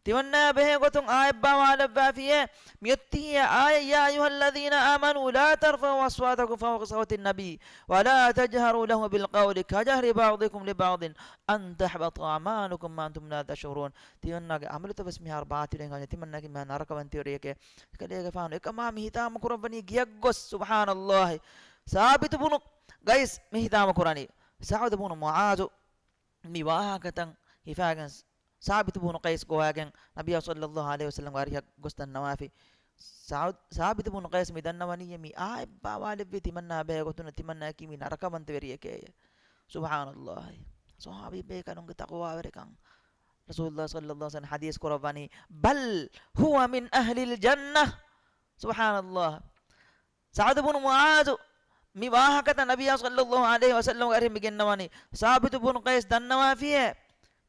ތިމަންނަޔާ ބެހޭ ގޮތުން އާޔަތް ބާވާލައްވާފިއޭ. މިއޮތީ އާޔަތް، يا أيها الذين آمنوا لا ترفعوا أصواتكم فوق صوت النبي ولا تجهروا له بالقول كجهر بعضكم لبعض أن تحبط أعمالكم وأنتم لا تشعرون. ތިމަންނާގެ ޢަމަލުތައް ވެސް މިހާރު ބާޠިލުވެގެން ހަމަ ތިމަންނައަކީ މިހާ ނަރަކަވަންތަވެރިއެކޭ. އެކަލޭގެފާނު އެކަމާ މި ހިތާމަ ކުރައްވަނީ ގެއަށް ގޮސް، ސުބްޙާނައްލާހި. ސާބިތު ބުނު ޤައިސް މި ހިތާމަ ކުރަނީ. ސަޢުދު ބުނު މުޢާޛު މި ވާހަކަތައް ހިފާގެން ސާބިތު ބުނު ޤައިސް ގޮވާގެން ނަބިއްޔާ ޞައްލައްލާހު ޢަލައިހި ވަސައްލަމްގެ އަރިހަށް ގޮސް ދަންނަވާފި. ސާ-، ސާބިތު ބުނު ޤައިސް މި ދަންނަވަނީ މި އާއެއްބާ ވާލެއްވީ ތިމަންނާ ބޭ ގޮތުން ތިމަންނާއަކީ މި ނަރަކަވަންތަވެރިއެކޭ. ސުބްޙާނައްލާހި. ޞަޙާބީ ބޭކަލުންގެ ތަޤްވާވެރިކަން. ރަސޫލުﷲ ޞައްލައްލާހު ޢަލައިހި ވަސައްލަމް ޙަދީޘް ކުރައްވަނީ، بل هو من أهل الجنة. ސުބްޙާނައްލާހް. ސަޢުދު ބުނު މުޢާޛު މި ވާހަކަތައް ނަބިއްޔާ ޞައްލައްލާހު ޢަލައިހި ވަސައްލަމްގެ އަރިހަށް މި ގެންނަވަނީ. ސާބިތު ބުނު ޤައިސް ދަންނަވާފިއޭ،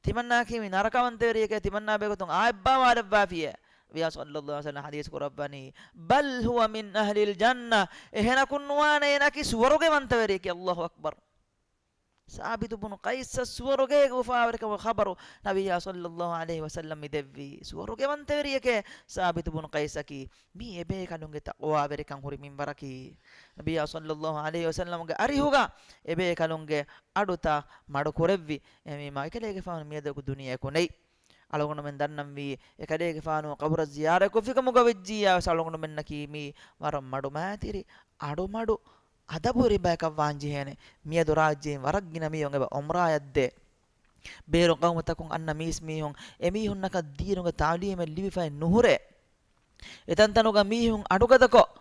ތިމަންނާއަކީ މި ނަރަކަވަންތަވެރިއެކޭ، ތިމަންނާ ބޭގޮތުން އާއެއްބާ ވާލައްވާފިއޭ. ނަބިއްޔާ ޞައްލައްލާހު ޢަލައިހި ވަސައްލަމް ޙަދީޘް ކުރައްވަނީ، بل هو من أهل الجنة. އެހެނަކުން ނުވާނެ އޭނައަކީ ސުވަރުގެ ވަންތަވެރިއެކޭ. ﷲ އަކްބަރު. ސާބިތު ބުނު ޤައިސަށް ސުވަރުގޭގެ އުފާވެރިކަމުގެ ޚަބަރު ނަބިއްޔާ ޞައްލައްލާހު ޢަލައިހި ވަސައްލަމް މި ދެއްވީ. ސުވަރުގެ ވަންތަވެރިއެކޭ ސާބިތު ބުނު ޤައިސަކީ. މީ އެބޭކަލުންގެ ތަޤްވާވެރިކަން ހުރި މިންވަރަކީ. ނަބިއްޔާ ޞައްލައްލާހު ޢަލައިހި ވަސައްލަމްގެ އަރިހުގަ އެބޭކަލުންގެ އަޑުތައް މަޑު ކުރެއްވި. އެހެންވީމާ އެކަލޭގެފާނު މިއަދަކު ދުނިޔެއަކު ނެތް. އަޅުގަނޑުމެން ދަންނަންވީ އެކަލޭގެފާނު ޤަބުރަށް ޒިޔާރަތް ކޮށްފިކަމުގަ ވެއްޖިއްޔާ ވެސް އަޅުގަނޑުމެންނަކީ މީ ވަރަށް މަޑުމައިތިރި، އަޑުމަޑު، އަދަބުވެރި ބަޔަކަށް ވާން ޖެހޭނެ. މިއަދު ރާއްޖޭން ވަރަށް ގިނަ މީހުން އެބަ އުމްރާއަށް ދޭ. ބޭރު ޤައުމުތަކުން އަންނަ މީސްމީހުން އެމީހުންނަކަށް ދީނުގެ ތަޢުލީމެއް ލިބިފައެއް ނުހުރޭ. އެތަންތަނުގަ މީހުން އަޑުގަދަކޮށް،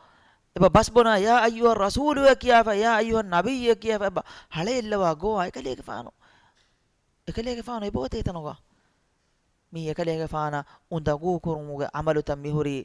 އެބަ ބަސް ބުނާ، يا أيها الرسول އޭ ކިޔާފަ، يا أيها النبي އޭ ކިޔާފަ، އެބަ ހަޅޭއްލަވާ ގޮވާ އެކަލޭގެފާނު. އެކަލޭގެފާނު އެބައޮތޭ އެތަނުގަ. މީ އެކަލޭގެފާނަށް އުނދަގޫ ކުރުމުގެ ޢަމަލުތައް މިހުރީ.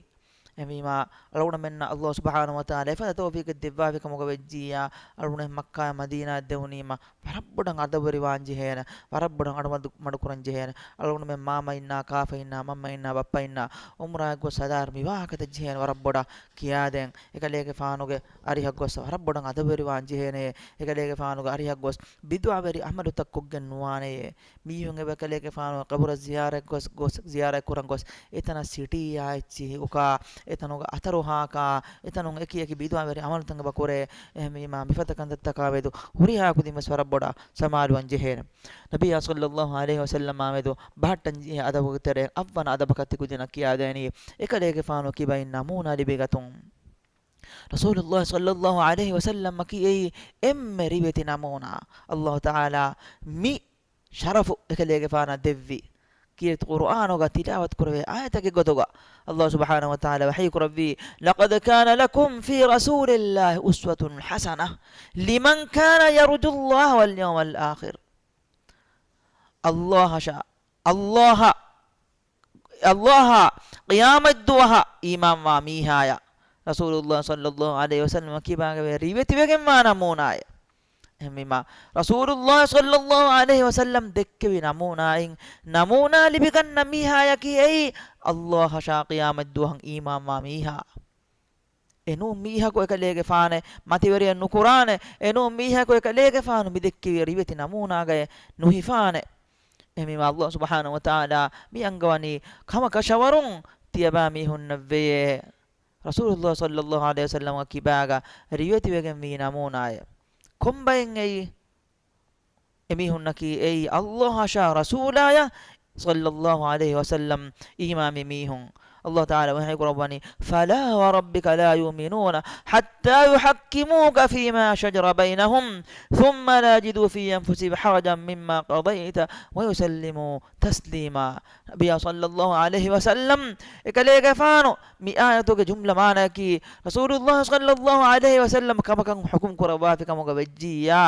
އެހެންވީމާ، އަޅުގަނޑުމެންނަށް ﷲ ސުބްޙާނަހޫ ވަތަޢާލާ އެފަދަ ތައުފީޤެއް ދެއްވާފި ކަމުގަ ވެއްޖިއްޔާ، އަޅުގަނޑުމެން މައްކާއާ މަދީނާއަށް ދެވުނީމަ، ވަރަށް ބޮޑަށް އަދަބުވެރިވާން ޖެހޭނެ، ވަރަށް ބޮޑަށް އަޑުމަޑު، މަޑުކުރަން ޖެހޭނެ. އަޅުގަނޑުމެން މާމައިންނާ، ކާފައިންނާ، މަންމައިންނާ، ބައްޕައިންނާ، އުމްރާއަށް ގޮސް ސަލާރު މި ވާހަކަތައް ޖެހޭނެ ވަރަށް ބޮޑަށް ކިޔާދޭން. އެކަލޭގެފާނުގެ އަރިހަށް ގޮސް ވަރަށް ބޮޑަށް އަދަބުވެރިވާން ޖެހޭނެ. އެކަލޭގެފާނުގެ އަރިހަށް ގޮސް ބިދުޢަވެރި ޢަމަލުތައް ކޮށްގެން ނުވާނެޔޭ. މީހުން އެބަ އެކަލޭގެފާނުގެ ޤަބުރަށް ޒިޔާރަތް ގޮސް، ގޮސް، ޒިޔާރަތް ކުރަން ގޮސް، އެތަނަށް ސިޓީއާ އެއްޗިހި އުކާ، އެތަނުގަ އަތަރު ހާކާ، އެތަނުން އެކި އެކި ބިދުޢަވެރި ޢަމަލުތައް އެބަ ކުރޭ. އެހެންވީމާ، މިފަދަ ކަންތައްތަކާމެދު ހުރިހާ ކުދިން ވެސް ވަރަށް ބޮޑަށް ސަމާލުވާން ޖެހޭނެ. ނަބިއްޔާ ޞައްލައްލާހު ޢަލައިހި ވަސައްލަމާމެދު ބަހައްޓަން ޖެހޭ އަދަބުގެ ތެރެއިން އަށްވަނަ އަދަބަކަށް ތި ކުދިންނަށް ކިޔާދޭނީ، އެކަލޭގެފާނު ކިބައިން ނަމޫނާ ލިބިގަތުން. ރަސޫލުﷲ ޞައްލައްލާހު ޢަލައިހި ވަސައްލަމަކީ އެއީ އެންމެ ރިވެތި ނަމޫނާ. ﷲ ތަޢާލާ މި ޝަރަފު އެކަލޭގެފާނަށް ދެއްވި. ކީރިތި ޤުރުއާނުގަ ތިލާވަތު ކުރެވޭ އާޔަތެއްގެ ގޮތުގަ ﷲ ސުބްޙާނަހޫ ވަތަޢާލާ ވަޙީ ކުރެއްވީ، لقد كان لكم في رسول الله أسوة حسنة لمن كان يرجو الله واليوم الآخر. ﷲ އަށާ، ﷲ އަށާ، ﷲ އާ، ޤިޔާމަތްދުވަހަށް އީމާންވާ މީހާޔަށް ރަސޫލުﷲ ޞައްލައްލާހު ޢަލައިހި ވަސައްލަމަ ކިބާގަވެ ރިވެތިވެގެންވާ ނަމޫނާއެއް. އެހެންވީމާ، ރަސޫލުﷲ ޞައްލައްލާހު ޢަލައިހި ވަސައްލަމް ދެއްކެވި ނަމޫނާއިން، ނަމޫނާ ލިބިގަންނަ މީހާޔަކީ އެއީ، ﷲ އަށާ ޤިޔާމަތްދުވަހަށް އީމާންވާ މީހާ. އެނޫން މީހަކު އެކަލޭގެފާނެއް، މަތިވެރިއެއް ނުކުރާނެ. އެނޫން މީހަކު އެކަލޭގެފާނު މި ދެއްކެވި ރިވެތި ނަމޫނާގައެއް ނުހިފާނެ. އެހެންވީމާ، ﷲ ސުބްޙާނަހޫ ވަތަޢާލާ މި އަންގަވަނީ ކަމަކަށަވަރުން ތިޔަބައިމީހުންނަށްވެޔޭ. ރަސޫލުﷲ ޞައްލައްލާހު ޢަލައިހި ވަސައްލަމަގެ ކިބާގަ ރިވެތިވެގެންވީ ނަމޫނާއެއް. ކޮންބައެއް އެއީ؟ އެމީހުންނަކީ އެއީ ﷲ އަށާ ރަސޫލާޔަށް ޞައްލައްލާހު ޢަލައިހި ވަސައްލަމް އީމާންވި މީހުން. ﷲ ތަޢާލާ ވަޙީ ކުރައްވަނީ، فلا وربك لا يؤمنون حتى يحكموك فيما شجر بينهم ثم لا يجدوا في أنفسهم حرجا مما قضيت ويسلموا تسليما. ނަބިއްޔާ ޞައްލައްލާހު ޢަލައިހި ވަސައްލަމް އެކަލޭގެފާނު މި އާޔަތުގެ ޖުމްލަ މާނައަކީ، ރަސޫލުﷲ ޞައްލައްލާހު ޢަލައިހި ވަސައްލަމް ކަމަކަށް ޙުކުމް ކުރައްވާފި ކަމުގަ ވެއްޖިއްޔާ،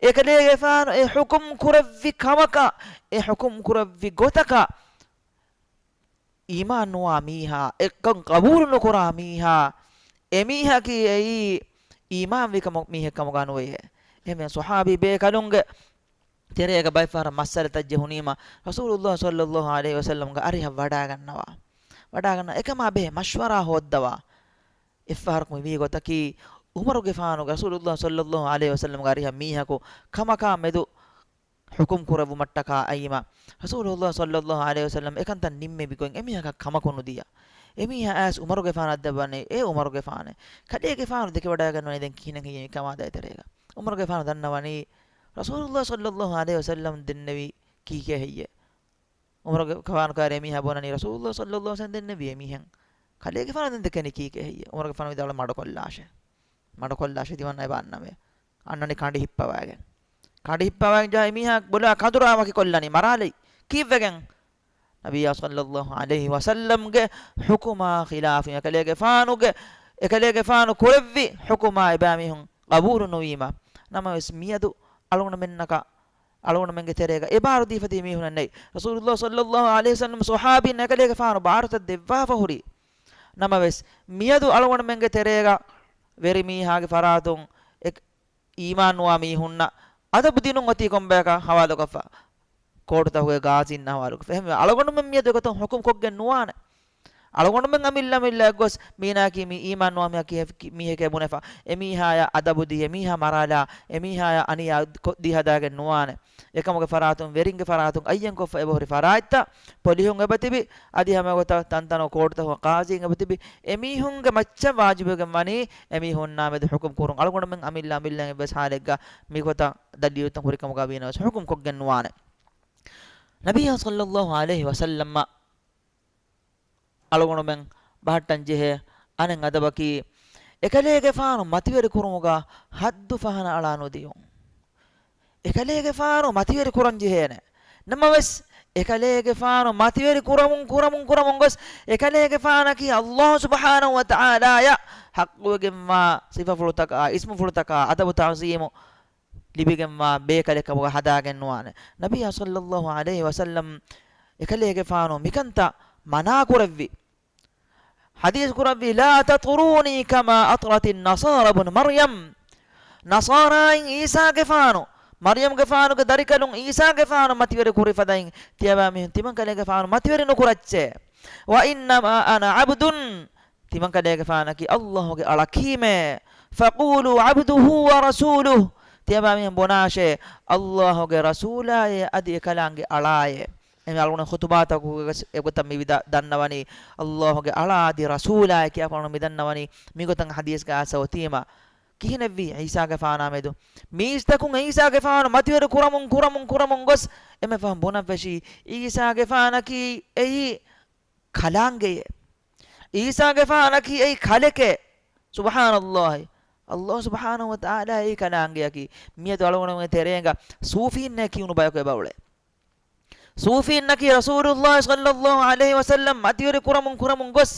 އެކަލޭގެފާނު އެ ޙުކުމް ކުރެއްވި ކަމަކަށް، އެ ޙުކުމް ކުރެއްވި ގޮތަކަށް އީމާން ނުވާ މީހާ، އެކަން ޤަބޫލު ނުކުރާ މީހާ، އެމީހަކީ އެއީ އީމާންވި ކަމު، މީހެއް ކަމުގަ ނުވެޔޭ. އެހެންވެ ޞަޙާބީ ބޭކަލުންގެ ތެރޭގަ ބައެއްފަހަރަށް މައްސަލަތައް ޖެހުނީމަ، ރަސޫލުﷲ ޞައްލައްލާހު ޢަލައިހި ވަސައްލަމްގެ އަރިހަށް ވަޑާގަންނަވާ. ވަޑާގަންނަ އެކަމާ ބެހޭ މަޝްވަރާ ހޯއްދަވާ. އެއްފަހަރަކު މިވީ ގޮތަކީ، ޢުމަރުގެފާނުގެ، ރަސޫލުﷲ ޞައްލައްލާހު ޢަލައިހި ވަސައްލަމްގެ އަރިހަށް މީހަކު ކަމަކާ މެދު ޙުކުމް ކުރެއްވުމަށްޓަކާ އައީމަ، ރަސޫލުﷲ ޞައްލައްލާހު ޢަލައިހި ވަސައްލަމް އެކަންތައް ނިންމެވި ގޮތް އެމީހަކަށް ކަމަކު ނުދިޔަ. އެމީހާ އައިސް ޢުމަރުގެފާނަށް ދައްވަނީ، އޭ ޢުމަރުގެފާނޭ، ކަލޭގެފާނު ދެކެވަޑައިގަންނަވަނީ ދެން ކިހިނެއް ހެއްޔޭ މިކަމާ ދޭތެރޭގަ؟ ޢުމަރުގެފާނު ދަންނަވަނީ، ރަސޫލުﷲ ޞައްލައްލާހު ޢަލައިހި ވަސައްލަމް ދެންނެވީ ކީކޭ ހެއްޔޭ؟ ޢުމަރުގެފާނު ކާރި އެމީހާ ބުނަނީ، ރަސޫލުﷲ ޞައްލައްލާހު ޢަލައިހި ވަސައްލަމް ދެންނެވީ އެމީހެއް. ކަލޭގެފާނު ދެން ދެކެނީ ކީކޭ ހެއްޔޭ؟ ޢުމަރުގެފާނު ވިދާޅުވި، މަޑުކޮށްލާށޭ. މަޑުކޮށްލާށޭ، ދިމަން އެބަ އަންނަމޭ. އަންނަނީ ކަނޑި ހިއްޕަވައިގެން. ކަނޑި ހިއްޕަވައިގެން ޖަހާ އެމީހާ ބޮލާ ކަނދުރާ ވަކިކޮށްލަނީ، މަރާލައި. ކީއްވެގެން؟ ނަބިއްޔާ ޞައްލައްލާހު ޢަލައިހި ވަސައްލަމްގެ ޙުކުމާ ޚިލާފު، އެކަލޭގެފާނުގެ، އެކަލޭގެފާނު ކުރެއްވި ޙުކުމާ އެބައިމީހުން ޤަބޫލު ނުވީމަ. ނަމަވެސް މިއަދު އަޅުގަނޑުމެންނަކަށް، އަޅުގަނޑުމެންގެ ތެރޭގަ އެބާރު ދީފަ ތިބި މީހުނެއް ނެތް. ރަސޫލުއްލާހި ޞައްލައްލާހު ޢަލައިހި ވަސައްލަމް ޞަޙާބީން އެކަލޭގެފާނު ބާރުތައް ދެއްވާފަ ހުރީ. ނަމަވެސް މިއަދު އަޅުގަނޑުމެންގެ ތެރޭގަ ވެރިމީހާގެ ފަރާތުން އެ އީމާން ނުވާ މީހުންނަށް އަދަބު ދިނުން އޮތީ ކޮންބަޔަކަށް ހަވާލުކޮށްފަ؟ ކޯޓުތަކުގެ ގާޒީންނަށް ހަވާލުކޮށްފަ. އެހެންވެ، އަޅުގަނޑުމެން މިއަދު އެގޮތަށް ޙުކުމް ކޮށްގެން ނުވާނެ. އަޅުގަނޑުމެން އަމިއްލަ އަމިއްލައަށް ގޮސް މީނާއަކީ މީ އީމާން ނުވާ މީހަކީ، މީހެކޭ ބުނެފަ، އެމީހާޔަށް އަދަބު ދީ، އެމީހާ މަރާލާ، އެމީހާޔަށް އަނިޔާ ކޮ-، ދީ ހަދާގެން ނުވާނެ. އެކަމުގެ ފަރާތުން ވެރިންގެ ފަރާތުން އައްޔަންކޮށްފަ އެބަހުރި ފަރާތްތައް ޕޮލިހުން އެބަތިބި، އަދި ހަމަ ގޮތަށް ތަންތަނު ކޯޓުތަކުގަ ޤާޒީން އެބަތިބި، އެމީހުންގެ މައްޗަށް ވާޖިބުވެގެން ވަނީ އެމީހުންނާ މެދު ޙުކުމް ކުރުން. އަޅުގަނޑުމެން އަމިއްލަ އަމިއްލައިން އެއްވެސް ޙާލެއްގަ މިގޮތަށް ދަލީލުތައް ހުރިކަމުގަ ވީނަމަވެސް ޙުކުމް ކޮށްގެން ނުވާނެ. ނަބިއްޔާ ޞައްލައްލާހު ޢަލައިހި ވަސައްލަމަށް އަޅުގަނޑުމެން ބަހައްޓަން ޖެހޭ އަނެއް އަދަބަކީ، އެކަލޭގެފާނު މަތިވެރި ކުރުމުގަ ޙައްދު ފަހަނަ އަޅާ ނުދިޔުން. އެކަލޭގެފާނު މަތިވެރި ކުރަން ޖެހޭނެ. ނަމަވެސް، އެކަލޭގެފާނު މަތިވެރި ކުރަމުން، ކުރަމުން، ކުރަމުން ގޮސް، އެކަލޭގެފާނަކީ ﷲ ސުބްޙާނަހޫ ވަތަޢާލާޔަށް ޙައްޤުވެގެންވާ ސިފަފުޅުތަކާ، އިސްމުފުޅުތަކާ، އަދަބު ތަޢުޒީމު ލިބިގެންވާ ބޭކަލެއް ކަމުގަ ހަދާގެން ނުވާނެ. ނަބިއްޔާ ޞައްލައްލާހު ޢަލައިހި ވަސައްލަމް އެކަލޭގެފާނު މިކަންތައް މަނާ ކުރެއްވި. ޙަދީޘް ކުރައްވި، "لا تطروني كما أطرت النصارى ابن مريم." ނަޞާރާއިން ޢީސާގެފާނު، މަރްޔަމްގެފާނުގެ ދަރިކަލުން ޢީސާގެފާނު މަތިވެރި ކުރި ފަދައިން، ތިޔަބައިމީހުން ތިމަންކަލޭގެފާނު މަތިވެރި ނުކުރައްޗޭ. "وإنما أنا عبد." ތިމަންކަލޭގެފާނަކީ ﷲ ގެ އަޅަކީމޭ. "فقولوا عبده ورسوله." ތިޔަބައިމީހުން ބުނާށޭ، ﷲ ގެ ރަސޫލާއޭ އަދި އެކަލާނގެ އަޅާއޭ. އެމީ އަޅުގަނޑު ޚުތުބާތަކުގަ އެގޮތަށް މި ވިދާ-، ދަންނަވަނީ، ﷲ ގެ އަޅާ އަދި ރަސޫލާއޭ ކިޔާފަ އަޅުގަނޑު މި ދަންނަވަނީ މިގޮތަށް ޙަދީޘްގަ އައިސް އޮތީމަ. ކިހިނެއްވީ ޢީސާގެފާނާ މެދު؟ މީސްތަކުން ޢީސާގެފާނު މަތިވެރި ކުރަމުން، ކުރަމުން، ކުރަމުން ގޮސް، އެންމެ ފަހުން ބުނަން ފެށީ، ޢީސާގެފާނަކީ އެއީ ކަލާނގެއޭ. ޢީސާގެފާނަކީ އެއީ ކަލެކޭ. ސުބްޙާނަﷲ. ﷲ ސުބްޙާނަހޫ ވަތަޢާލާ އެއީ ކަލާނގެއަކީ. މިއަދު އަޅުގަނޑުމެންގެ ތެރޭގަ ޞޫފީންނޭ ކިޔުނު ބަޔަކު އެބައުޅޭ. ޞޫފީންނަކީ ރަސޫލުﷲ ޞައްލައްލާހު ޢަލައިހި ވަސައްލަމް މަތިވެރި ކުރަމުން، ކުރަމުން ގޮސް،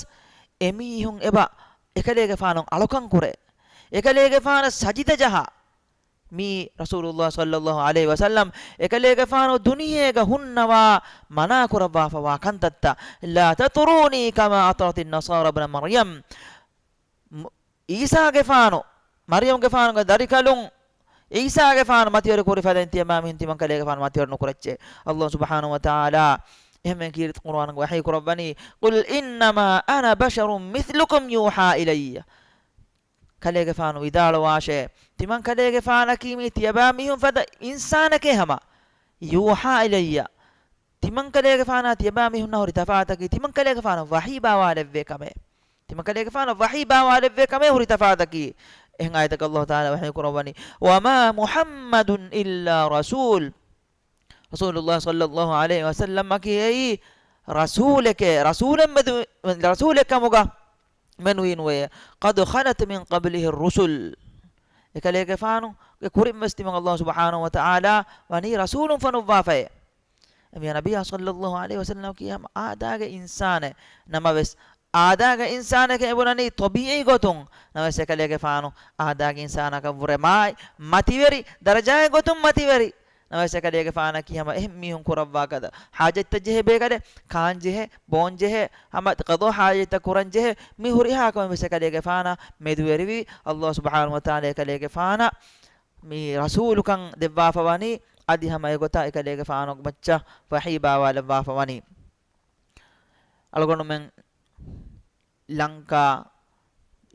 އެމީހުން އެބަ އެކަލޭގެފާނު އަޅުކަން ކުރޭ. އެކަލޭގެފާނަށް ސަޖިދަ ޖަހާ. މީ ރަސޫލުﷲ ޞައްލައްލާހު ޢަލައިހި ވަސައްލަމް އެކަލޭގެފާނު ދުނިޔޭގަ ހުންނަވާ މަނާ ކުރައްވާފަވާ ކަންތައްތައް. "لا تطروني كما أطرت النصارى ابن مريم." މު-، ޢީސާގެފާނު، މަރްޔަމްގެފާނުގެ ދަރިކަލުން ޢީސާގެފާނު މަތިވެރި ކުރި ފަދައިން ތިޔަބައިމީހުން ތިމަންކަލޭގެފާނު މަތިވެރި ނުކުރައްޗޭ. ﷲ ސުބްޙާނަހޫ ވަތަޢާލާ އެހެންވެ ކީރިތި ޤުރުއާނުގަ ވަޙީ ކުރައްވަނީ، "قل إنما أنا بشر مثلكم يوحى إلي." ކަލޭގެފާނު ވިދާޅުވާށޭ، ތިމަން ކަލޭގެފާނަކީ މީ ތިޔަބައިމީހުން ފަދަ އިންސާނެކޭ ހަމަ. "يوحى إلي." ތިމަން ކަލޭގެފާނާ ތިޔަބައިމީހުންނާ ހުރި ތަފާތަކީ، ތިމަން ކަލޭގެފާނަށް ވަޙީ ބާވާލެއްވޭ ކަމޭ. ތިމަން ކަލޭގެފާނަށް ވަޙީ ބާވާލެއްވޭ ކަމޭ ހުރި ތަފާތަކީ. އެހެން އާޔަތަކަށް ﷲ ތަޢާލާ ވަޙީ ކުރައްވަނީ، "وما محمد إلا رسول." ރަސޫލުﷲ ޞައްލައްލާހު ޢަލައިހި ވަސައްލަމަކީ އެއީ ރަސޫލެކޭ، ރަސޫލެއް މެދު-، ރަސޫލެއް ކަމުގަ މެނުވީނުވެޔޭ. "قد خلت من قبله الرسل." އެކަލޭގެފާނުގެ ކުރިން ވެސް ތިމަން ﷲ ސުބްޙާނަހޫ ވަތަޢާލާ ވަނީ ރަސޫލުން ފޮނުއްވާފައޭ. އެމީހާ ނަބިއްޔާ ޞައްލައްލާހު ޢަލައިހި ވަސައްލަމަކީ ހަމަ އާދައިގެ އިންސާނެއް. ނަމަވެސް، އާދައިގެ އިންސާނެކޭ އެބުނަނީ ޠަބީޢީ ގޮތުން. ނަމަވެސް، އެކަލޭގެފާނު އާދައިގެ އިންސާނަކަށްވުރެ މާތް މަތިވެރި، ދަރަޖާއެއް ގޮތުން މަތިވެރި. ނަމަވެސް، އެކަލޭގެފާނަކީ ހަމަ އެހެން މީހުން ކުރައްވާ ގަދަ ޙާޖަތްތައް ޖެހޭ ބޭކަލެއް، ކާން ޖެހޭ، ބޯން ޖެހޭ، ހަމަ ޤަޟާ ޙާޖަތްތައް ކުރަން ޖެހޭ، މި ހުރިހާ ކަމެއް ވެސް އެކަލޭގެފާނަށް މެދުވެރިވި. ﷲ ސުބްޙާނަހޫ ވަތަޢާލާ އެކަލޭގެފާނަށް މި ރަސޫލުކަން ދެއްވާފަ ވަނީ، އަދި ހަމަ އެގޮތަށް އެކަލޭގެފާނު މައްޗަށް ވަޙީ ބާވާލައްވާފަ ވަނީ. އަޅުގަނޑުމެން ލަންކާ،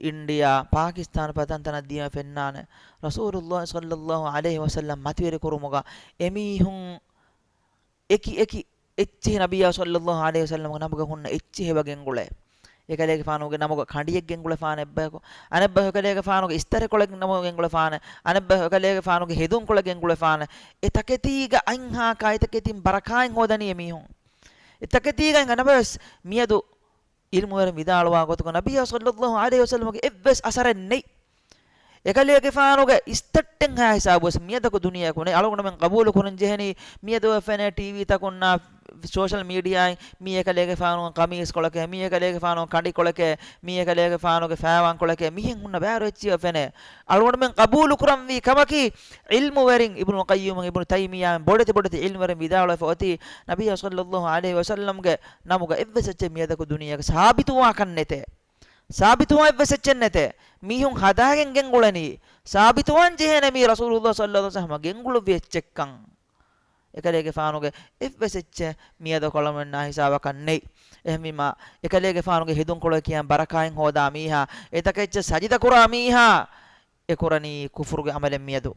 އިންޑިއާ، ޕާކިސްތާން ފަދަ ތަންތަނަށް ދިޔަ ފެންނާނެ. ރަސޫލުﷲ ޞައްލައްލާހު ޢަލައިހި ވަސައްލަމް މަތިވެރި ކުރުމުގަ އެމީހުން އެކި އެކި އެއްޗެހި ނަބިއްޔާ ޞައްލައްލާހު ޢަލައިހި ވަސައްލަމްގެ ނަމުގަ ހުންނަ އެއްޗެހި އެބަ ގެންގުޅޭ. އެކަލޭގެފާނުގެ ނަމުގަ ކަނޑިއެއް ގެންގުޅެފާނެ އެއްބަޔަކު. އަނެއްބަޔަކު އެކަލޭގެފާނުގެ އިސްތަށިކޮޅެއް ނަމުގަ ގެންގުޅެފާނެ. އަނެއްބަޔަކު އެކަލޭގެފާނުގެ ހެދުންކޮޅެއް ގެންގުޅެފާނެ. އެ ތަކެތީގަ އަތްހާކާ އެތަކެތިން ބަރަކާތް ހޯދަނީ އެމީހުން. އެ ތަކެތީގަ އިނގޭ ނަމަވެސް މިއަދު ޢިލްމުވެރިން ވިދާޅުވާ ގޮތުގަ ނަބިއްޔާ ޞައްލައްލާހު ޢަލައިހި ވަސައްލަމްގެ އެއްވެސް އަސަރެއް ނެތް. އެކަލޭގެފާނުގެ އިސްތައްޓެއްހާ ހިސާބުވެސް މިއަދަކު ދުނިޔެއަކު ނެތް. އަޅުގަނޑުމެން ޤަބޫލު ކުރަން ޖެހެނީ މިއަދު އެ ފެނޭ ޓީވީތަކުންނާ ސޯޝަލް މީޑިއާއިން މީ އެކަލޭގެފާނުގެ ޤަމީސްކޮޅެކޭ، މީ އެކަލޭގެފާނުގެ ކަނޑިކޮޅެކޭ، މީ އެކަލޭގެފާނުގެ ފައިވާންކޮޅެކޭ، މިހެން ހުންނަ ބައިވަރު އެއްޗެއް ފެނޭ. އަޅުގަނޑުމެން ޤަބޫލު ކުރަންވީ ކަމަކީ، ޢިލްމުވެރިން އިބްނު ޤައްޔިމް، އިބްނު ތައިމިއްޔާ، ބޮޑެތި ބޮޑެތި ޢިލްމުވެރިން ވިދާޅުވެފަ އޮތީ، ނަބިއްޔާ ޞައްލައްލާހު ޢަލައިހި ވަސައްލަމްގެ ނަމުގަ އެއްވެސް އެއްޗެއް މިއަދަކު ދުނިޔޭގަ ސާބިތުވާކަށް ނެތޭ. ސާބިތުވާ އެއްވެސް އެއްޗެއް ނެތޭ. މީހުން ހަދާގެން ގެންގުޅެނީ. ސާބިތުވާން ޖެހޭނެ މީ ރަސޫލުﷲ ޞައްލައްލާހު ޢަލައިހި ވަސައްލަމަށް ގެންގުޅުއްވި އެއްޗެއްކަން. އެކަލޭގެފާނުގެ އެއްވެސް އެއްޗެއް މިއަދަކު އަޅުގަނޑުމެންނާ ހިސާބަކަށް ނެތް. އެހެންވީމާ، އެކަލޭގެފާނުގެ ހެދުންކޮޅެއް ކިޔާ ބަރަކާތް ހޯދާ މީހާ، އެތަކެއްޗަށް ސަޖިދަ ކުރާ މީހާ، އެ ކުރަނީ ކުފުރުގެ ޢަމަލެއް މިއަދު.